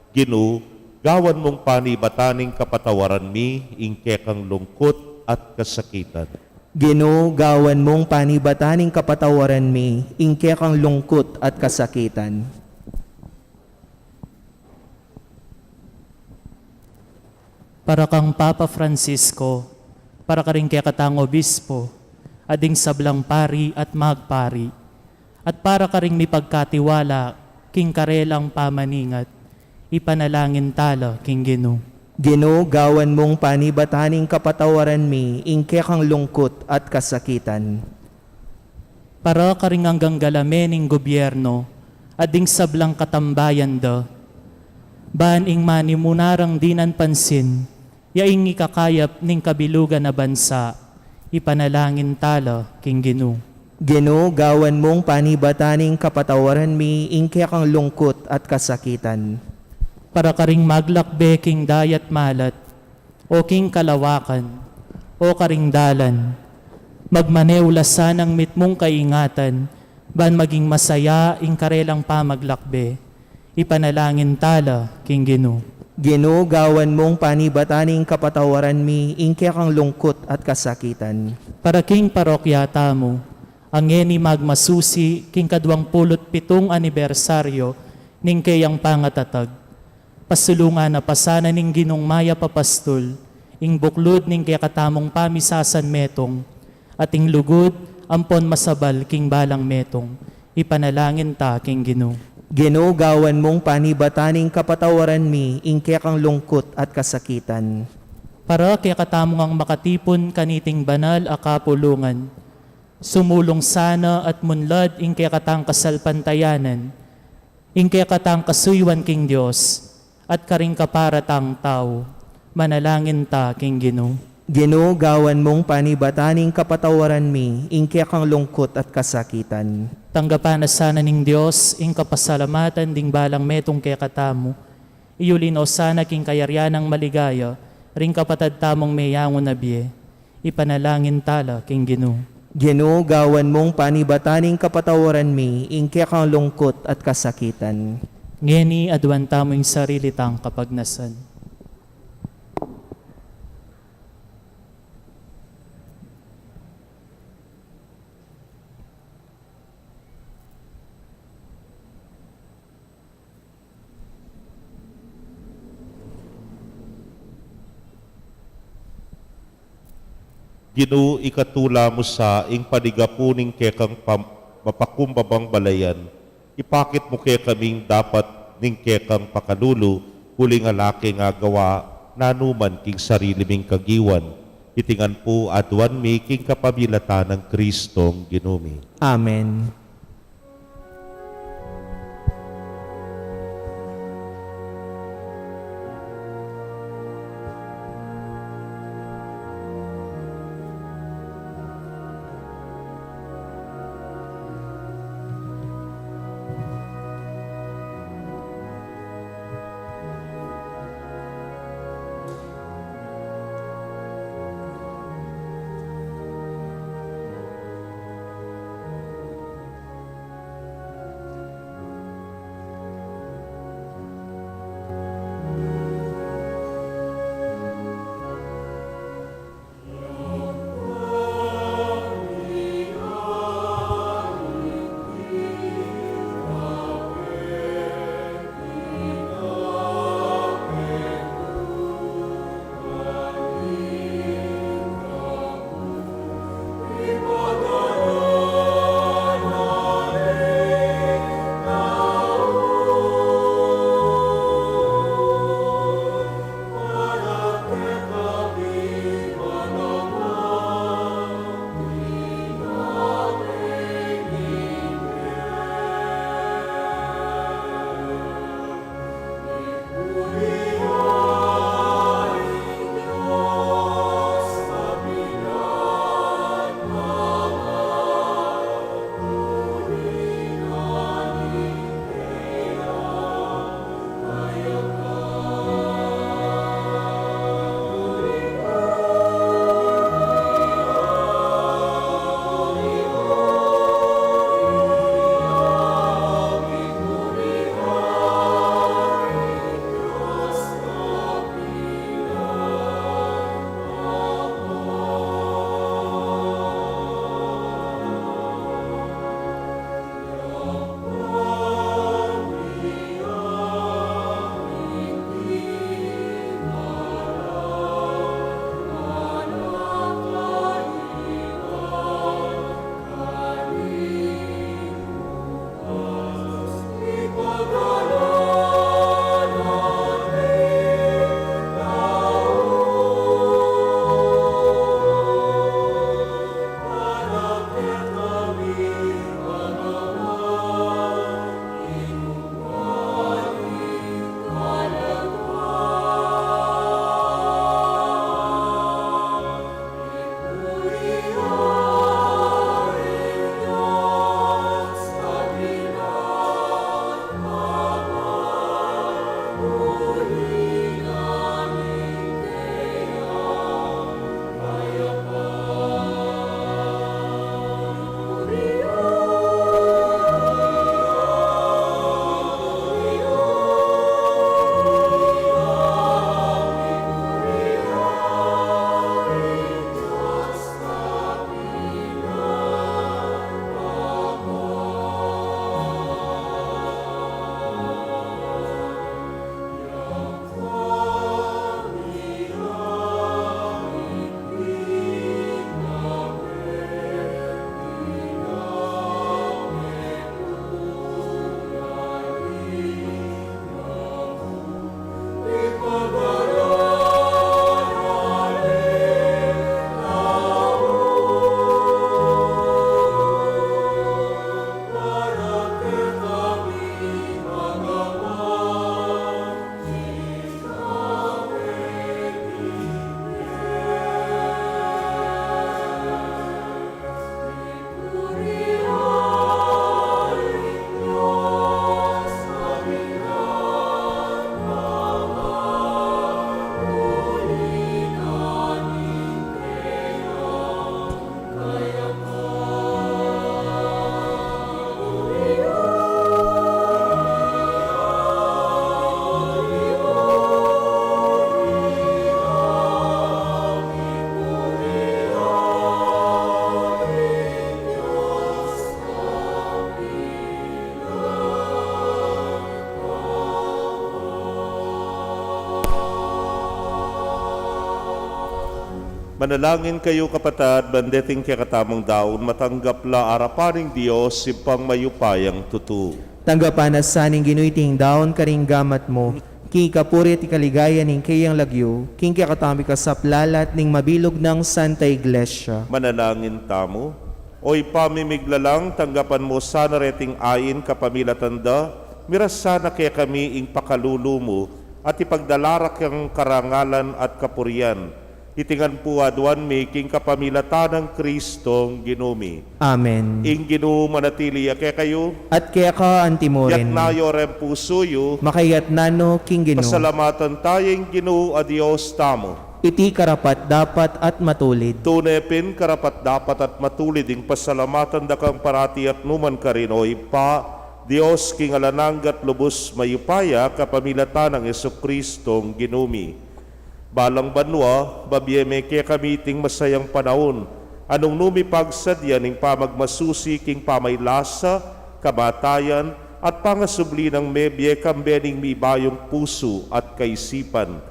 Ginu, gawan mung panibatan ing kapatawaran mi ing kekang lungkut at kasakitan. Ginu, gawan mung panibatan ing kapatawaran mi ing kekang lungkut at kasakitan. Para kang Papa Francisco, para karing kekatang obispo, at ding sablang pari at magpari, at para karing mipagkatiwala king karelang pamaningat, ipanalangin tala king Ginu. Ginu, gawan mung panibatan ing kapatawaran mi ing kekang lungkut at kasakitan. Para karing anggang galame ning gobyerno at ding sablang katambayan da, ban ing manimuna rang dinan pansin, ya ing ikakayap ning kabilugan a bansa, ipanalangin tala king Ginu. Ginu, gawan mung panibatan ing kapatawaran mi ing kekang lungkut at kasakitan. Para karing maglakbe king dayat malat, o king kalawakan, o karing dalan, magmaneu la sanang mitmung kaingatan, ban maging masaya ing karelang pamaglakbe. Ipanalangin tala king Ginu. Ginu, gawan mung panibatan ing kapatawaran mi ing kekang lungkut at kasakitan. Para king parokya tamu, a ngeni magmasusi king kaduang pulu't pitung anibersaryo ning keyang pangatatag, pasulungan na pa sana ning Ginung mayap a pastul ing buklud ning kekatamung pamisasanmetung, at ing lugud ampon masabal king balang metung. Ipanalangin ta king Ginu. Ginu, gawan mung panibatan ing kapatawaran mi ing kekang lungkut at kasakitan. Para kekatamung makatipun kaniting banal a kapulungan, sumulung sana at munlad ing kekatang kasalpantayanan, ing kekatang kasuyuan king Dios, at karing kapara tang tau. Manalangin ta king Ginu. Ginu, gawan mung panibatan ing kapatawaran mi ing kekang lungkut at kasakitan. Tanggapan na sana ning Dios ing kapasalamatan ding balang metung kekatamu, iyuli no sana king kayarian nang maligaya ring kapatad tamung meyangu na bie. Ipanalangin tala king Ginu. Ginu, gawan mung panibatan ing kapatawaran mi ing kekang lungkut at kasakitan. Ngeni aduan tamu ing sarili tang kapagnasan. Ginu, ikatula mu sa ing panigapu ning kekang pam-, mapakumbabang balayan. Ipakit mu kekami ing dapat ning kekang pakalulu, uling ala keng agawa nanu man king sarili ming kagiwan. Iti ngan pu aduan mi king kapamilatan nang Kristong Ginu mi. Amen. Manalangin kayu, kapatad, ban deting kekatamung daun matanggap la arapan ning Dios, Ibpang mayupayang tutu. Tanggapan na sa ning Ginu iting daun karing gamat mu, king kapurian at ikaligaya ning kayang lagyu, king kekatamung ikasaplala at ning mabilug nang Santa Iglesia. Manalangin tamu. O Ibpa ming miglalang, tanggapan mu sana reting ain kapamilatan da, miras sana kekami ing pakalulu mu, at ipagdala ra kang karangalan at kapurian. Iti ngan pu aduan mi king kapamilatan nang Kristong Ginu mi. Amen. Ing Ginu manatili ya kekayu. At keka antimurin. Yatna yu reng pusu yu. Makayatna no king Ginu. Pasalamatan taya ing Ginu a Dios tamu. Iti karapat-dapat at matulid. Tune pin karapat-dapat at matulid ing pasalamatan da kang parati at nukarin man, O Ibpa, Dios king alang angga at lubus mayupaya, kapamilatan nang Jesucristong Ginu mi. Balang banua, babie me kekami iting masayang panaun, a nung nu mi pagsadya ning pamagmasusi king pamaylasa, kamatayan, at pangasubli nang mebie kambe ning mibayung pusu at kaisipan.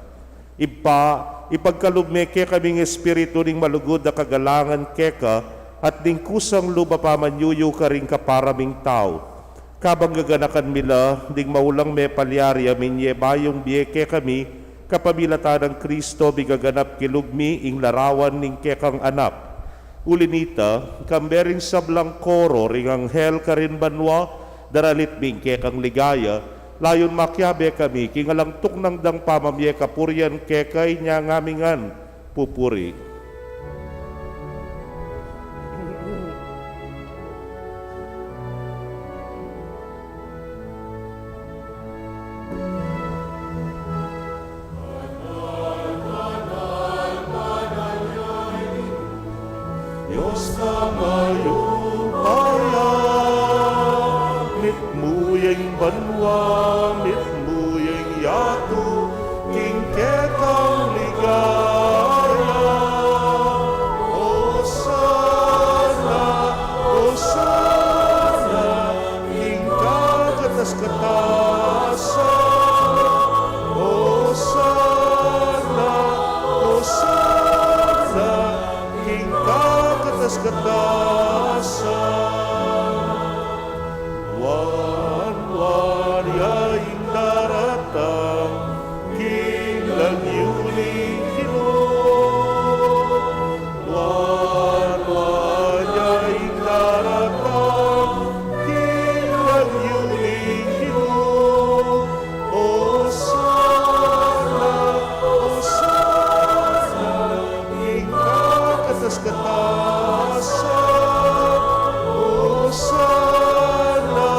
Ibpa, ipagkalub me kekami ing espiritu ning malugud a kagalangan keka, at ning kusang lub a pamanyuyu karing kapara ming tau. Kabang gaganakan mi la ding maulang mepalyari a minie bayung bie kekami, kapamilatan nang Kristo migaganap king lub mi ing larawan ning kekang Anak. Uli na nita, kambe ring sablang koro ring anghel karin banua, daralit mi ing kekang ligaya, layun makiabe kami king alang tuknang dang pamamie kapurian keka. Inya ngan mi ngan pupuri. Dios a mayupaya, mitmu ya ing banua, mitmu ya ing yatu, king kekang ligaya. Osana, Osana, king kakatas-katasan. Osana, Osana, king kakatas-katasan. Nuan, nuan ya ing daratang king lagyu ning Ginu. Nuan, nuan ya ing daratang king lagyu ning Ginu. Osana, Osana, king kakatas-katasan. Osana,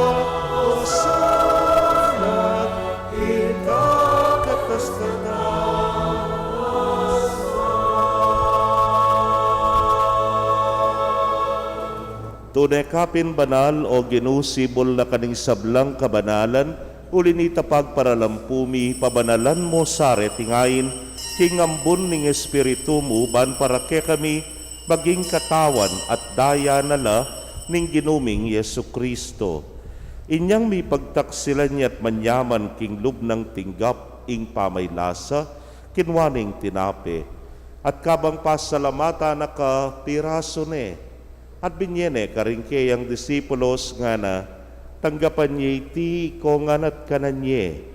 Osana, king kakatas-katasan. Tune ka pin banal, O Ginu, sibul na ka ning sablang kabanalan, uli na nita pagparalampu mi, pabanalan mu sa reting ain king ambun ning Espiritu mu, ban para kekami maging katawan at daya na la ning Ginu ming Jesucristo. Inyang mipagtaksilan ya at manyaman king lub nang tinggap ing pamaylasa, kinua ne ing tinape, at kabang pasalamatan na ka, pirasu ne, at binie ne karing keyang disipulos, ngana: Tanggapan ye iti ikongan at kanan ye.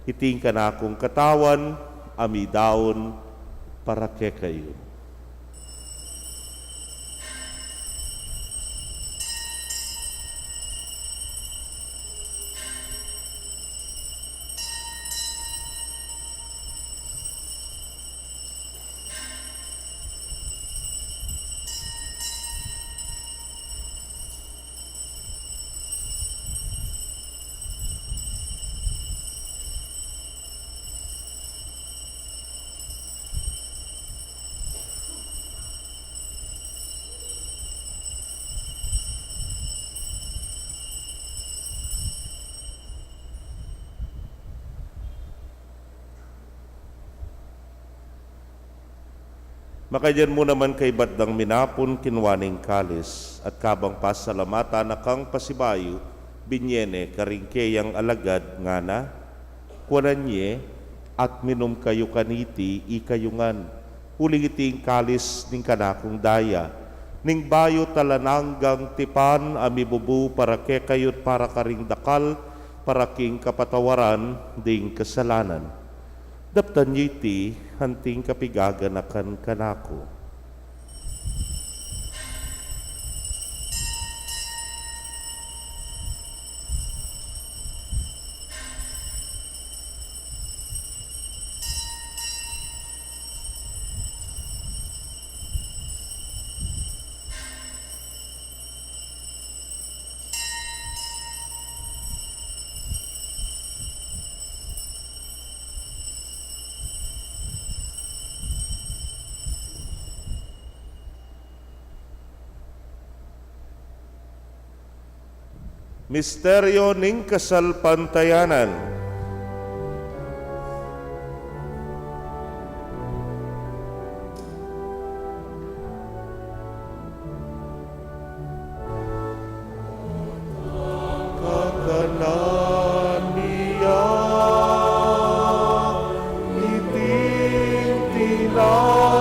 Iti ing kanakung katawan a midaun para kekayu. Makanyan mu naman kaibat dang minapun, kinua ne ing kalis, at kabang pasalamatan na kang pasibayu, binie ne karing keyang alagad, ngana: Kuanan ye at minum kayu kaniti, ikayu ngan, Uling iti ing kalis ning kanakung daya, ning bayu at alang anggang tipan, a mibubu para kekayu't para karing dakal, para king kapatawaran ding kasalanan. Daptan yu iti anting kapigaganakan kanaku. Misteryo ning kasalpantayanan. Kakanan ya iting tinape,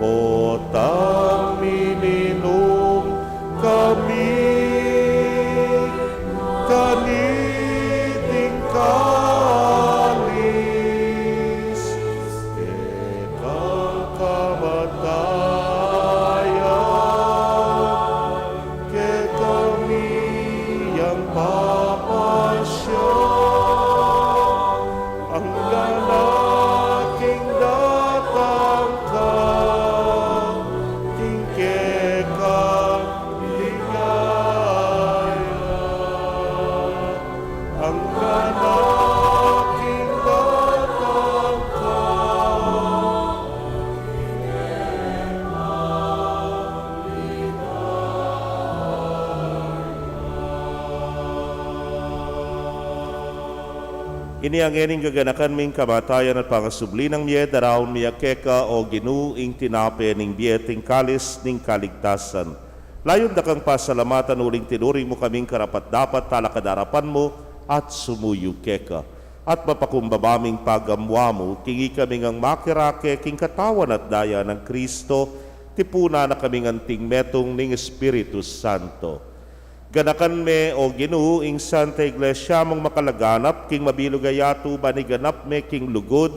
potang mininum kami kaniting kalis, kekang kamatayan kekami yang papasya, anggang king datang ka king kekang ligaya, anggang king datang ka. Ini ngeni ing gaganakan mi, ing kamatayan at pangasubli nang mie, daraun mi keka, o Ginu, ing tinape ning bie at ing kalis ning kaligtasan. Layun da kang pasalamatan uling tinuring mu kaming karapat-dapat talakad king arapan mu at sumuyu keka. At mapakumbaba ming pagamuan mu, king ikami ngang makirake king katawan at daya nang Kristo, tipunan na kaming anting metung ning Espiritu Santo. Ganakan me, o Ginu, ing Santa Iglesia mung makalaganap king mabilug a yatu, ban iganap me king lugud,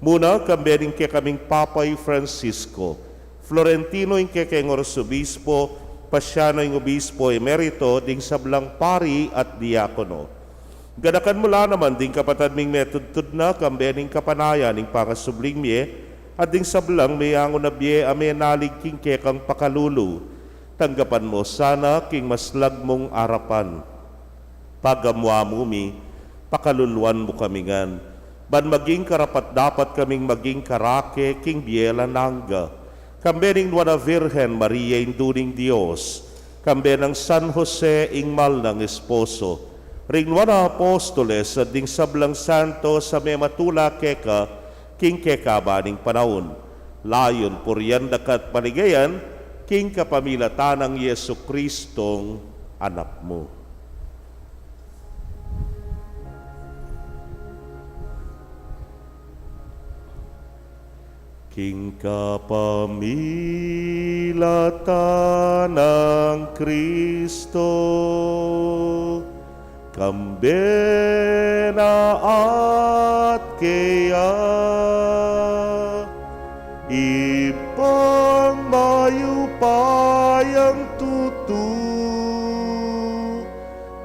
muna kambe ning kekaming Papa i Francisco, Florentino ing kekeng Arsobispo, Paciano ing Obispo Emerito, ding sablang pari at diakono. Ganakan mu la naman ding kapatad ming metudtud na kambe ning kapanayan ning pangasubling mie, at ding sablang meangu na bie a menalig king kekang pakalulu. Tanggapan mu sana king maslag mung arapan. Pagamuan mu mi, pakaluluan mu kami ngan, ban maging karapat-dapat kaming maging karake king bie alang angga, kambe ning Nuan a Virgen Maria, Indu ning Dios, kambe nang San Jose, ing mal nang esposo, ring Nuan a Apostoles, at ding sablang santos a mematula keka king kekaban ning panaun. Layun purian da ka at paligayan king kapamilatan nang Jesucristong Anak mu. King kapamilatan nang Kristo, kambe na at keya, Ibpang mayupayang tutu,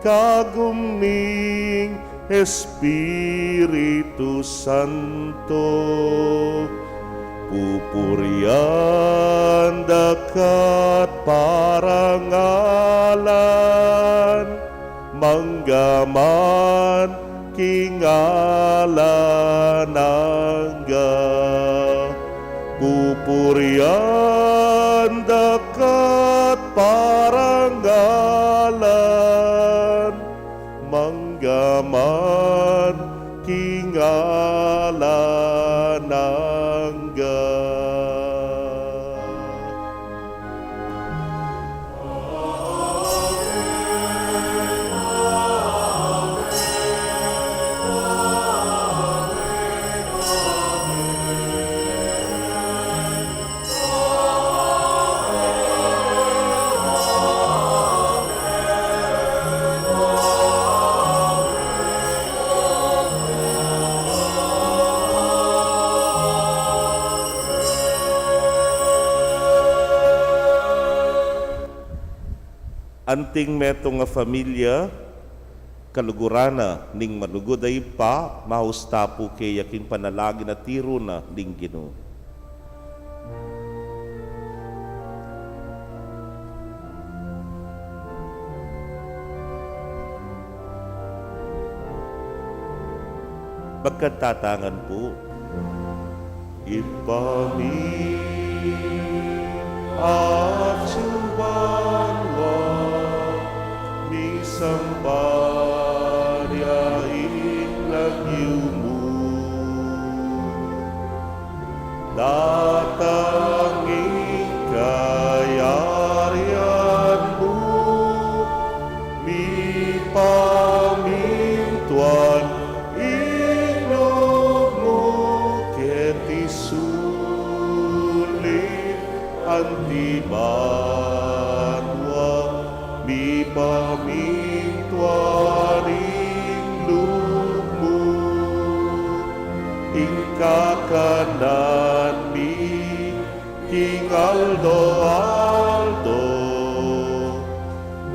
kagum ning Espiritu Santo, pupurian da ka at parangalan, mangga man king alang angga. Pupurian da ka at parangalan, mangga man king alang angga. Anting metung a familia, kaluguran na ning malugud a Ibpa, maus ta pu keya king panalangin a tiru na ning Ginu. Magkantatangan pu. Ibpa mi, atsu ka banua, misamban ya ing lagyu mu. Datang ing kayarian mu, mipamintuan ing lub mu keti sulip anti banua, mipamintuan ing lub mu. Ing kakanan mi king aldo-aldo,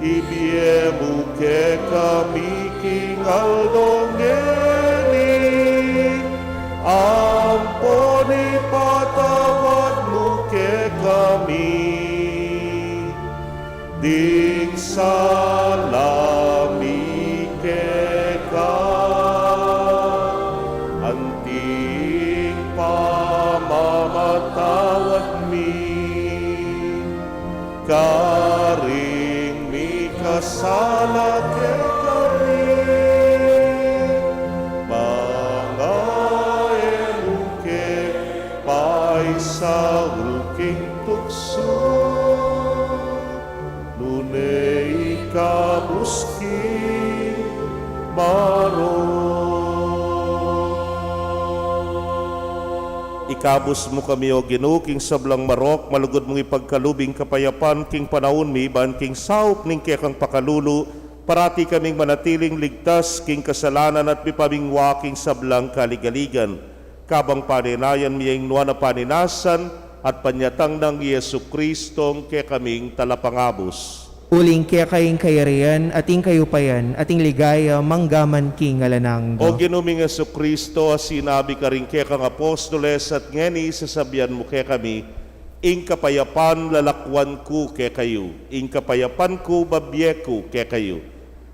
ibie mu kekami king aldo ngeni, ampon ipatawad mu kekami ding sala mi keka, anti ing pamamatawad mi karing mikasala kekami, manga e mu ke paisaul king tuksu, nune ikabus king marok. Ikabus mu kami, O Ginu, king sablang marok, malugud mung ipagkalub ing kapayapan king panaun mi, ban king saup ning kekang pakalulu, parati kaming manatiling ligtas king kasalanan at mipamingwa king sablang kaligaligan. Kabang panenayan mi ing nuan a paninasan at panyatang nang Jesucristo, ing kekaming Talapangabus. Uling keka ing kayarian, at ing kayupayan, at ing ligaya, mangga man king alang angga. O Ginu ming Jesucristo, a sinabi karing kekang apostoles, at ngeni sasabian mu kekami, ing kapayapan lalakwan ku kekayu, ing kapayapan ku babie ku kekayu.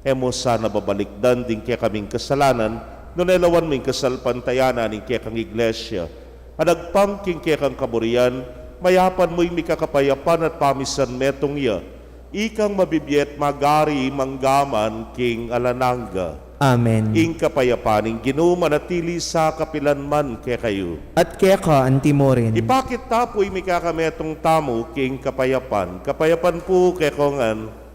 E mu sana babalikdan ding kekaming kasalanan, nune lawan mu ing kasalpantayanan ning kekang Iglesia, a nagpang king kekang kaburian, mayapan mu ing mikakapayapan at pamisan metung ya, ikang mabibie at magari mangga man king alang angga. Amen. Ing kapayapan ning Ginu manatili sa kapilan man kekayu. At keka anti murin. Ipakit ta pu ing mikakametung tamu king kapayapan. Kapayapan pu kekongan.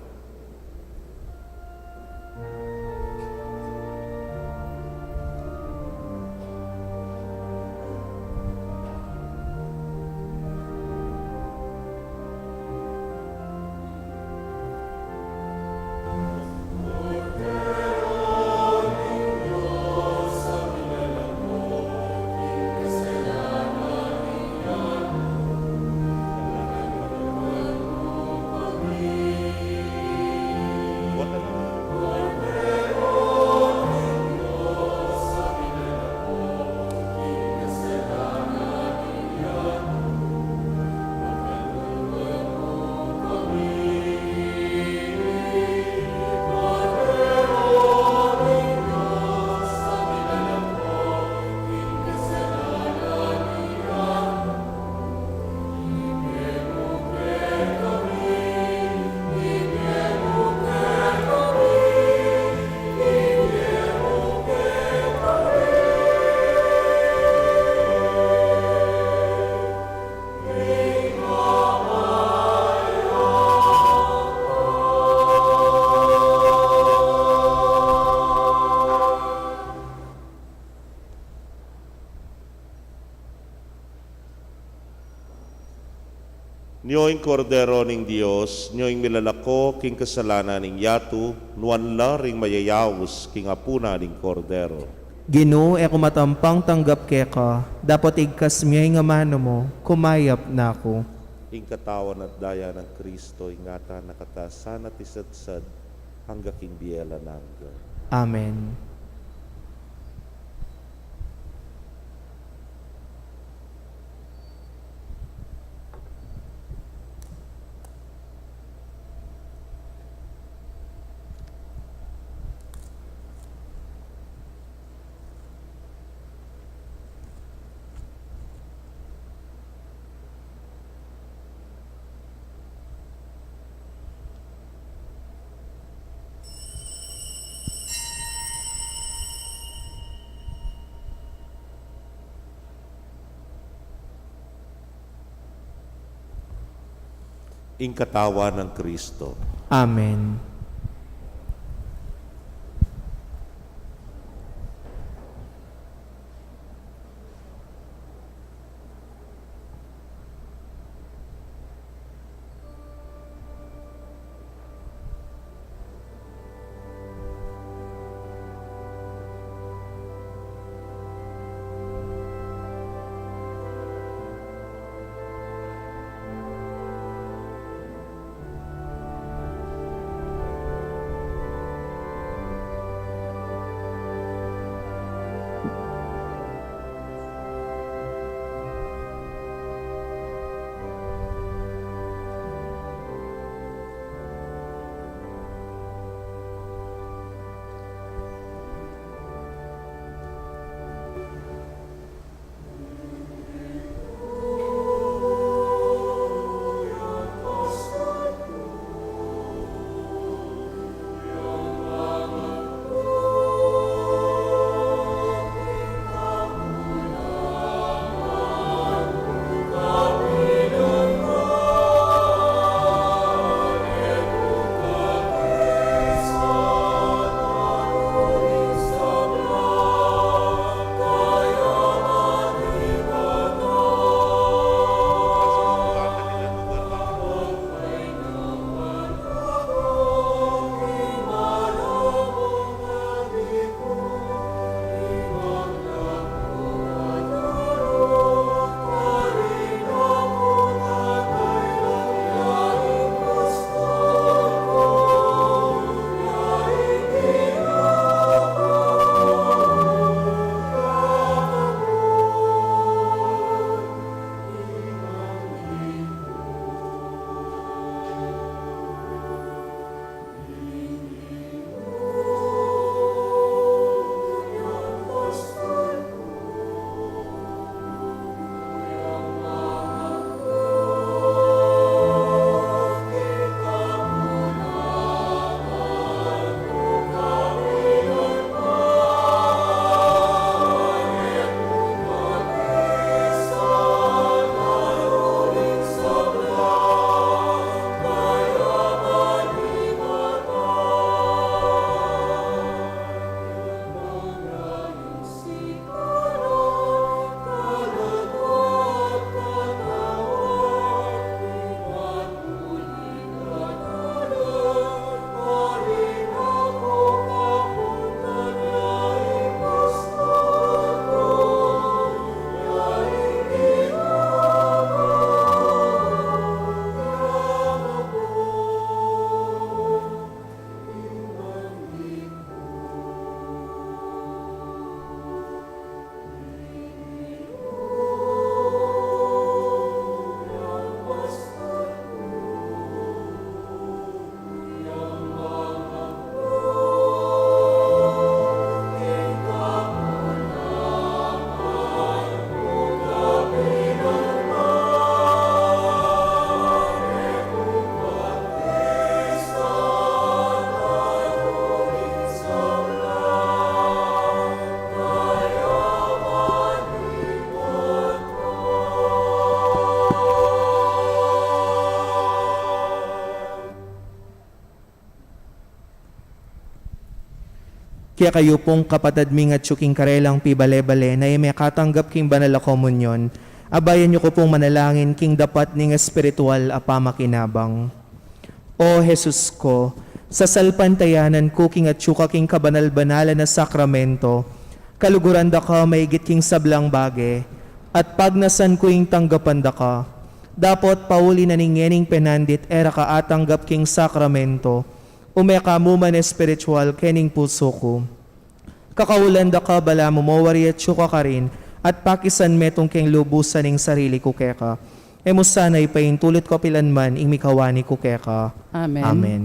Nyo ing Kordero ning Dios, nyo ing milalako king kasalanan ning yatu, nuan la ring mayayaus king apunan ning Kordero. Ginu, e ku matampang tanggap keka, dapot igkas mu ing amanu mu, kumayap na ku. Ing katawan at daya nang Kristo, ingatan na kata sana at isatsat angga king bie alang angga. Amen. Ing katawan nang Kristo. Amen. Kekayu pung kapatad ming atyu king karelang pibale-bale na e mekatanggap king banal a komunyon, abayan yu ku pung manalangin king dapat ning espiritual a pamakinabang. O Jesus ku, sasalpantayanan ku king atyu ka king kabanal-banalan a sakramento, kaluguran da ka maigit king sablang bage, at pagnasan ku ing tanggapan da ka. Dapot pauli na ning ngening penandit e ra ka atanggap king sakramento, ume ka mu man espiritual kening pusu ku. Kakaulan da ka balamu mo wari atyu ka karin, at pakisan metung keng lubusan ing sarili ku keka. E mu sana ipaintulit kapilan man ing mikawani ku keka. Amen. Amen.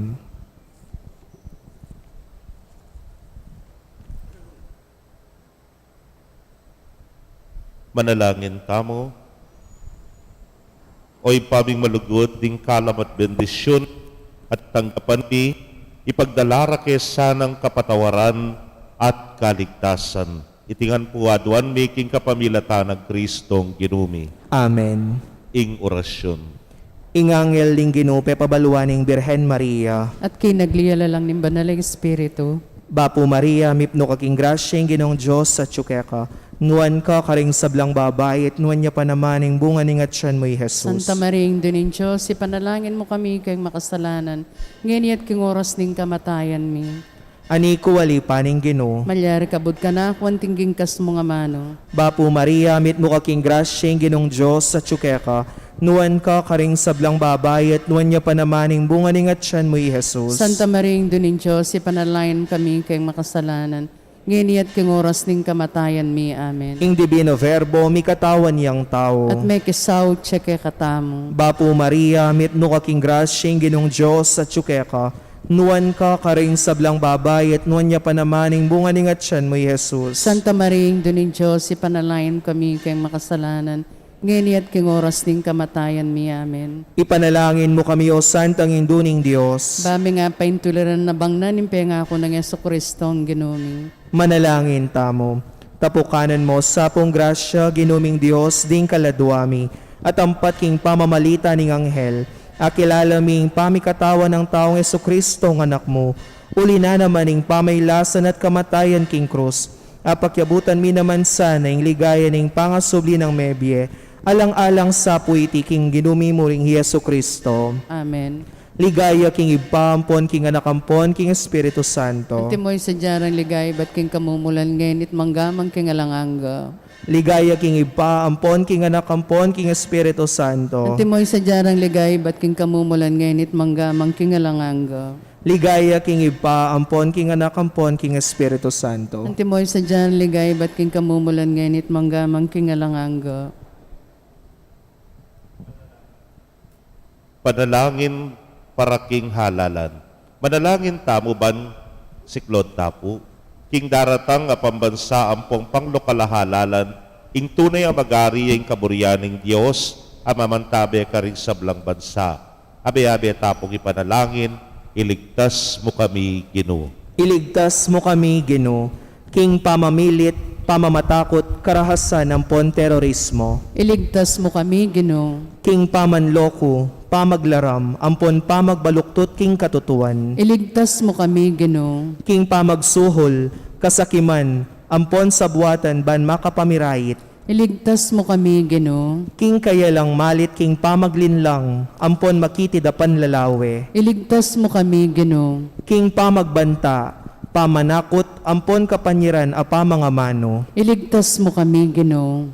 Manalangin tamu. O Ibpa ming malugud, ding kalam at bendisyun at tanggapan mi, ipagdala ra ke sanang kapatawaran at kaligtasan. Iti ngan pu aduan mi king kapamilatan nang Kristong Ginu mi. Amen. Ing orasyun. Ing angel ning Ginu pepabaluan ing Birhen Maria. At kinaglialalang ning Banal a Espiritu. Bapu Maria, mipnu ka king grasya, ing Ginung Dios atyu keka. Nuan ka karing sablang babai, at nuan ya pa naman ing bunga ning atyan mu, i Jesus. Santa Maria, Indu ning Dios, ipanalangin mu kami keng makasalanan, ngeni at king oras ning kamatayan mi. Ani ku ali pa ning Ginu. Malyari ka bud kanaku anting king kas mung amanu. Bapu Maria, mitmu ka king grasya, ing Ginung Dios atyu keka. Nuan ka karing sablang babai, at nuan ya pa naman ing bunga ning atyan mu, i Jesus. Santa Maria, Indu ning Dios, ipanalangin mu kami keng makasalanan, ngeni at king oras ning kamatayan mi. Amen. Ing Divino Verbo mikatawan yang tau. At mekisaut ya kekatamu. Bapu Maria, mitmu ka king grasya, ing Ginung Dios atyu keka. Nuan ka karing sablang babai, at nuan ya pa naman ing bunga ning atyan mu, i Jesus. Santa Maria, Indu ning Dios, ipanalangin mu kami keng makasalanan, ngeni at king oras ning kamatayan mi. Amen. Ipanalangin mu kami, O Santang Indu ning Dios. Ba mi nga paintuliran a bangnan ing pengaku nang Jesucristo, ing Ginu mi. Manalangin tamu. Tapukanan mu sa pung grasya, Ginu ming Dios, ding kaladua mi, at ampat king pamamalit ning anghel, akilala mi ing pamikatawan nang taung Jesucristo, ing Anak mu, uli na naman ning pamailasan at kamatayan king krus, apakyabutan mi naman sana ing ligaya ning pangasubli nang mebie, alang-alang sa pu iti king Ginu mi muring Jesucristo. Amen. Ligaya king Ibpa, ampon king Anak, ampon king Espiritu Santo. Antimo ing sadya rang ligaya ibat king kamumulan, ngeni at mangga man king alang angga. Ligaya king Ibpa, ampon king Anak, ampon king Espiritu Santo. Antimo ing sadya rang ligaya ibat king kamumulan, ngeni at mangga man king alang angga. Ligaya king Ibpa, ampon king Anak, ampon king Espiritu Santo. Antimo ing sadya rang ligaya ibat king kamumulan, ngeni at mangga man king alang angga. Panalangin para king halalan. Manalangin tamu ban siklaud ta pu king daratang a pambansa ampong panglokal a halalan, ing tune a magari ya ing kaburian ning Dios a mamantabe karing sablang bansa. Abe-abe ta pung ipanalangin, iligtas mu kami, Ginu. Iligtas mu kami, Ginu, king pamamilit, pamamatakut, karahasan ampon terorismo. Iligtas mu kami, Ginu. King pamanloko, pamaglaram, ampon pamagbaluktut king katutuan. Iligtas mu kami, Ginu. King pamagsuhol, kasakiman, ampon sabuatan ban makapamirayit. Iligtas mu kami, Ginu. King kayalang malit king pamaglinlang, ampon makitid a panlalawe. Iligtas mu kami, Ginu. King pamagbanta, pamanakut, ampon kapanyiran a pamangamanu. Iligtas mu kami, Ginu.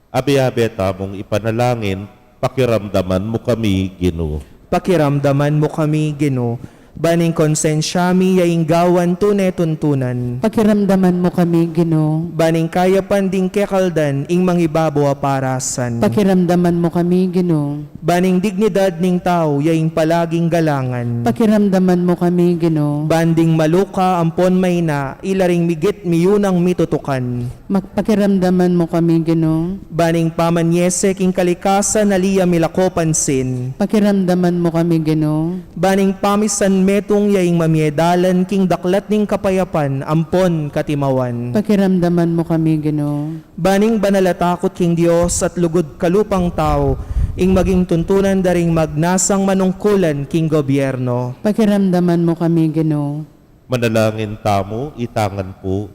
Abe-abe tamung ipanalangin, pakiramdaman mu kami, Ginu. Pakiramdaman mu kami, Ginu. Ban ing konsensya mi ya ing gawan tune tuntunan. Pakiramdaman mu kami, Ginu. Ban ing kayapan ding kekaldan ing mangibabo a parasan. Pakiramdaman mu kami, Ginu. Ban ing dignidad ning tau ya ing palaging galangan. Pakiramdaman mu kami, Ginu. Ban ding maluka ampon maina, ila ring migit miyunang mitutukan. Mak-, pakiramdaman mu kami, Ginu. Ban ing pamanyese king kalikasan a ali ya milako pansin. Pakiramdaman mu kami, Ginu. Ban ing pamisan metung ya ing mamie dalan king daklat ning kapayapan ampon katimawan. Pakiramdaman mu kami, Ginu. Ban ing banal a takut king Dios at lugud kalupang tau, ing maging tuntunan da ring magnasang manungkulan king gobyerno. Pakiramdaman mu kami, Ginu. Manalangin tamu, itangan pu.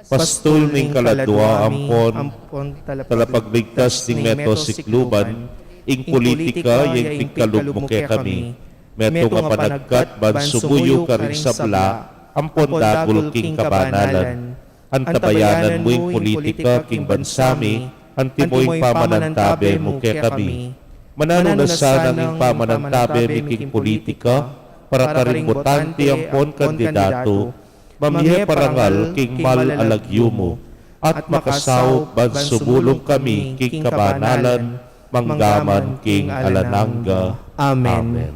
Pastul ning kaladua ampon talapagligtas ning meto sikluban, ing politika ya ing pigkalub mu kekami. Metung a panagkat ban sumuyu karing sabla ampon dagul king kabanalan. Antabayanan mu ing politika king bansa mi, antimo ing pamanantabe mu kekami. Mananu na sana ning pamanantabe mi king politika, para karing botante ampon kandidatu, mamie parangal king mal a lagyu mu, at makasaup ban sumulung kami king kabanalan, manggaman king alang angga. Amen. Amen.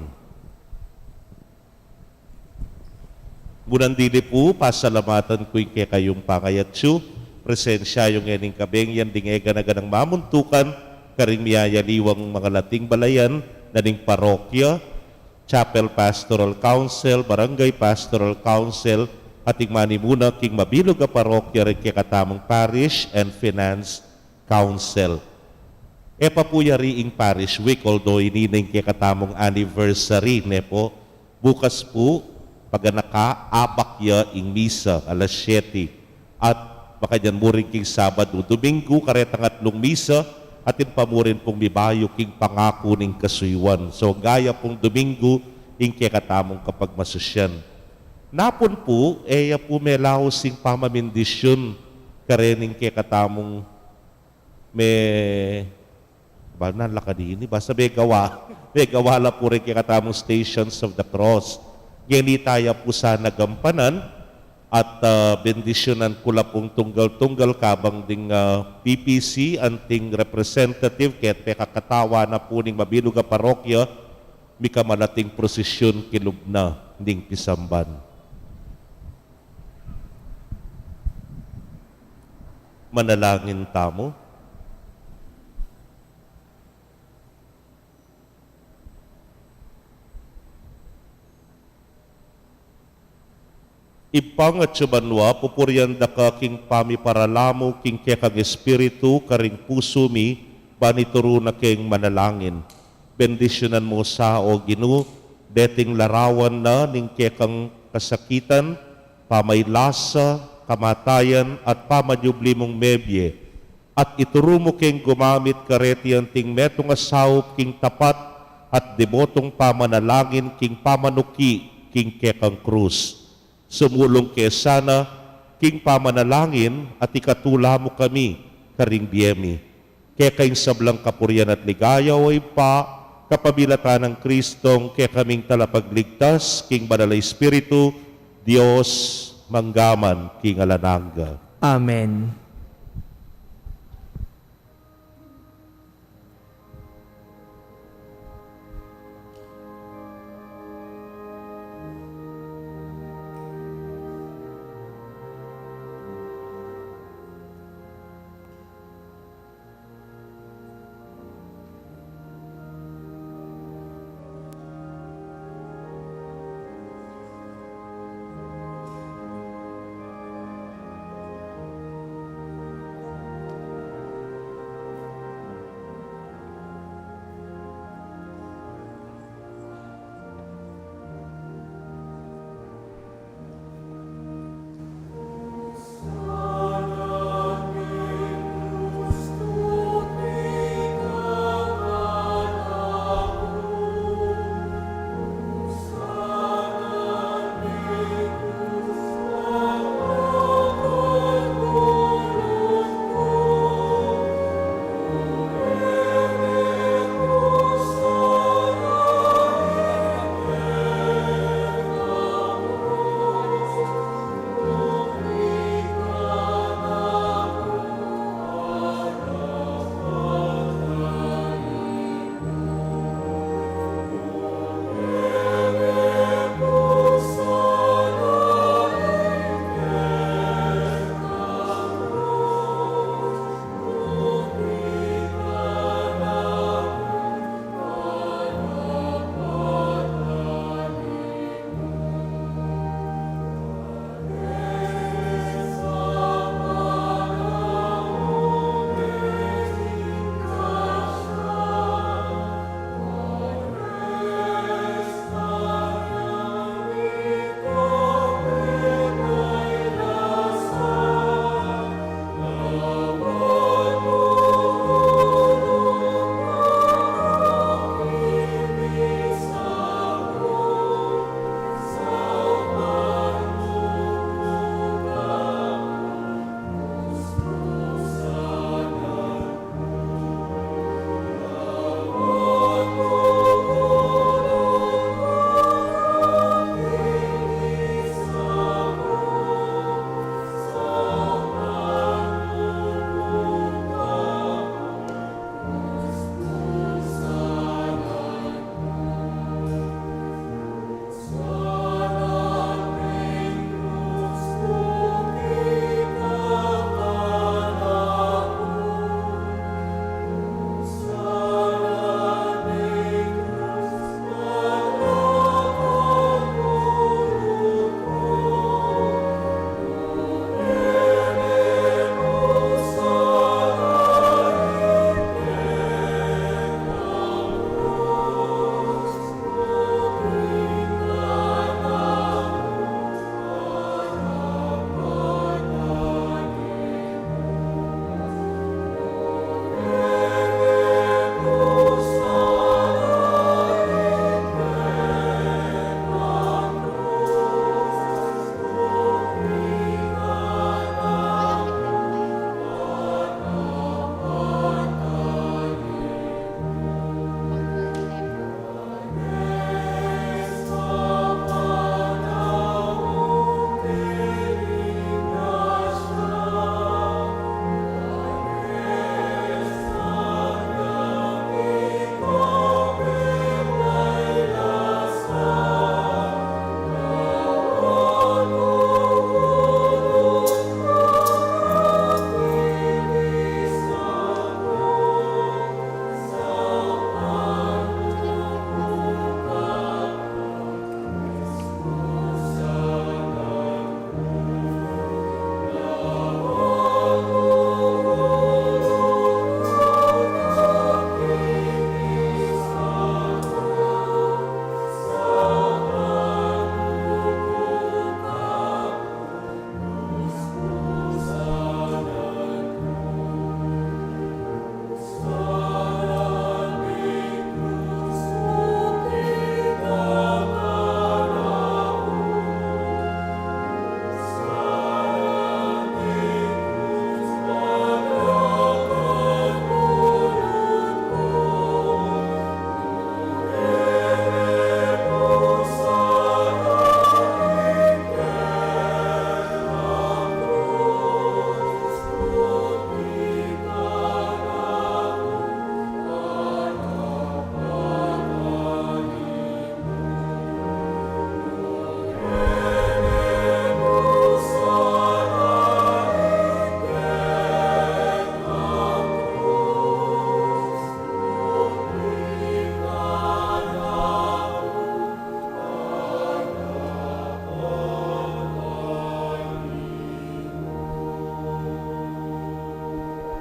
Nung dili pu, pasalamatan ku ing kekayung pangayatsu, presensya yu ngening kabeng yan ding e gana-ganang mamuntukan, karing miyayaliwang mangalating balayan na ning parokya, Chapel Pastoral Council, Barangay Pastoral Council, at ing manimuna king mabilug a parokya ring kekatamung Parish and Finance Council. E pa pu yari ing Parish Week, although ini na ing kekatamung anniversary, ne pu? Bukas pu, paganaka, abak ya ing misa, alas siyete. At makanyan mu rin king Sabadu, Duminggu, karetang atlung misa, atin pa mu rin pung mibayu king pangaku ning kasuyuan. So, gaya pung Duminggu, ing kekatamung kapagmasusyan. Napun pu, e ya pu melaus ing pamamindisyun, karening kekatamung me, ba, nanlakad ini, basta megawa, megawa la pu ring kekatamung Stations of the Cross. Ngeni taya pu sana gampanan, at, ah, bendisyunan ku la pung tunggal-tunggal kabang ding, ah, P P C, anting representative, kaya't pekakatawa na pu ning mabilug a parokya, mikamalating prosesyun kilub na ning pisamban. Manalangin tamu. Ibpa ming atsu ka banua, pupurian da ka king pamiparala mu king kekang Espiritu karing pusu mi, ban ituru na keng manalangin. Bendisyunan mu sa, O Ginu, deting larawan na ning kekang kasakitan, pamailasa, kamatayan, at pamanyubli mung mebie, at ituru mu keng gumamit kareti anting metung a saup king tapat at debotung pamanalangin king pamanuki king kekang krus. Sumulung ke sana king pamanalangin at ikatula mu kami karing bie mi. Keka ing sablang kapurian at ligaya, O Ibpa, kapamilatan nang Kristong kekaming Talapagligtas, king Banal a Espiritu, Dios, manggaman king alang angga. Amen.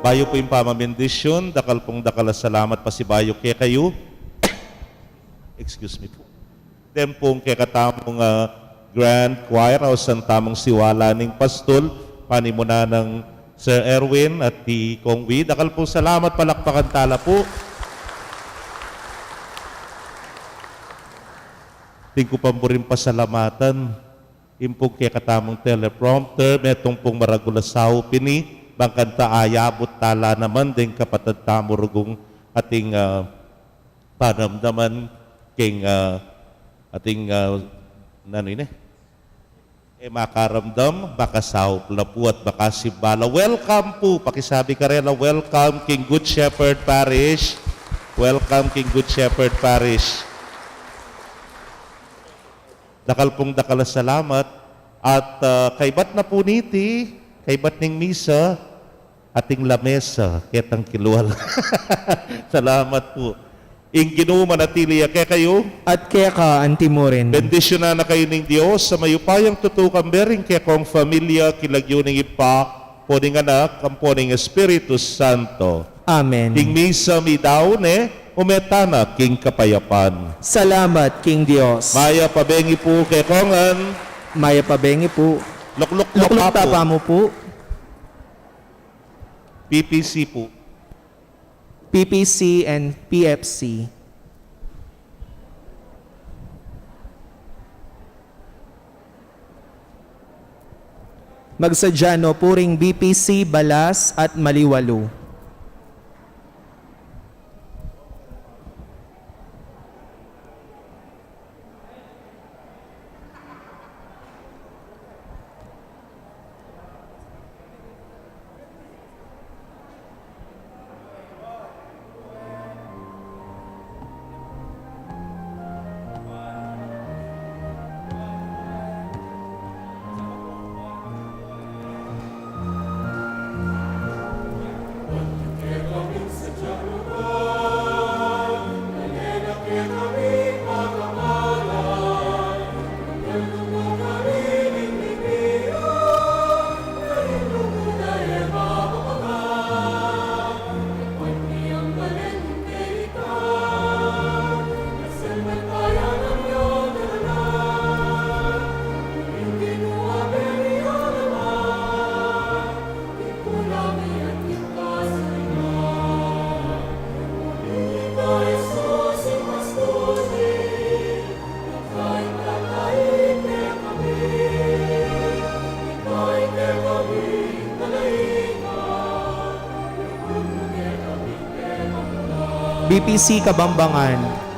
Bayu pu ing pamamendisyon, dakal pung dakal a salamat pasibayu kekayu. Excuse me po. Deng pung kekatamung, ah, Grand Choir, ausan tamung siwala ning pastul, panimunan nang Sir Erwin at i Kong Wee. Dakal pung salamat, palakpakan tala pu. Atin ku pa buring pasalamatan ing pung kekatamung teleprompter, metung pung maragul a saup ini, bang kanita ayabut tala naman deng kapatad tamu rugung ating, ah, panamdaman king, ah, ating, ah, nanu ini? E makaramdam, makasaup la pu at makasimba la. Welcome pu, pakisabi karela, welcome king Good Shepherd Parish. Welcome king Good Shepherd Parish. Dakal pung dakal a salamat. At, ah, kaybat na pu niti, kaybat ning misa, ating lamesa, ketang kilwal. Salamat pu. Ing Ginu manatili ya kekayu. At keka antimurin. Bendisyunan na kayu ning Dios a mayupayang tutu, kambe ring kekong familia, king lagyu ning Ibpa, ampo ning Anak, ampo ning Espiritu Santo. Amen. Ing misa midaun ne, ume tana king kapayapan. Salamat king Dios. Mayap a bengi pu kekongan. Mayap a bengi pu. Lukluk, lukluk ta pa pu. P P C pu. P P C and P F C. Magsadya no pu ring B P C, Balas at Maliwalu. B P C Kabambangan.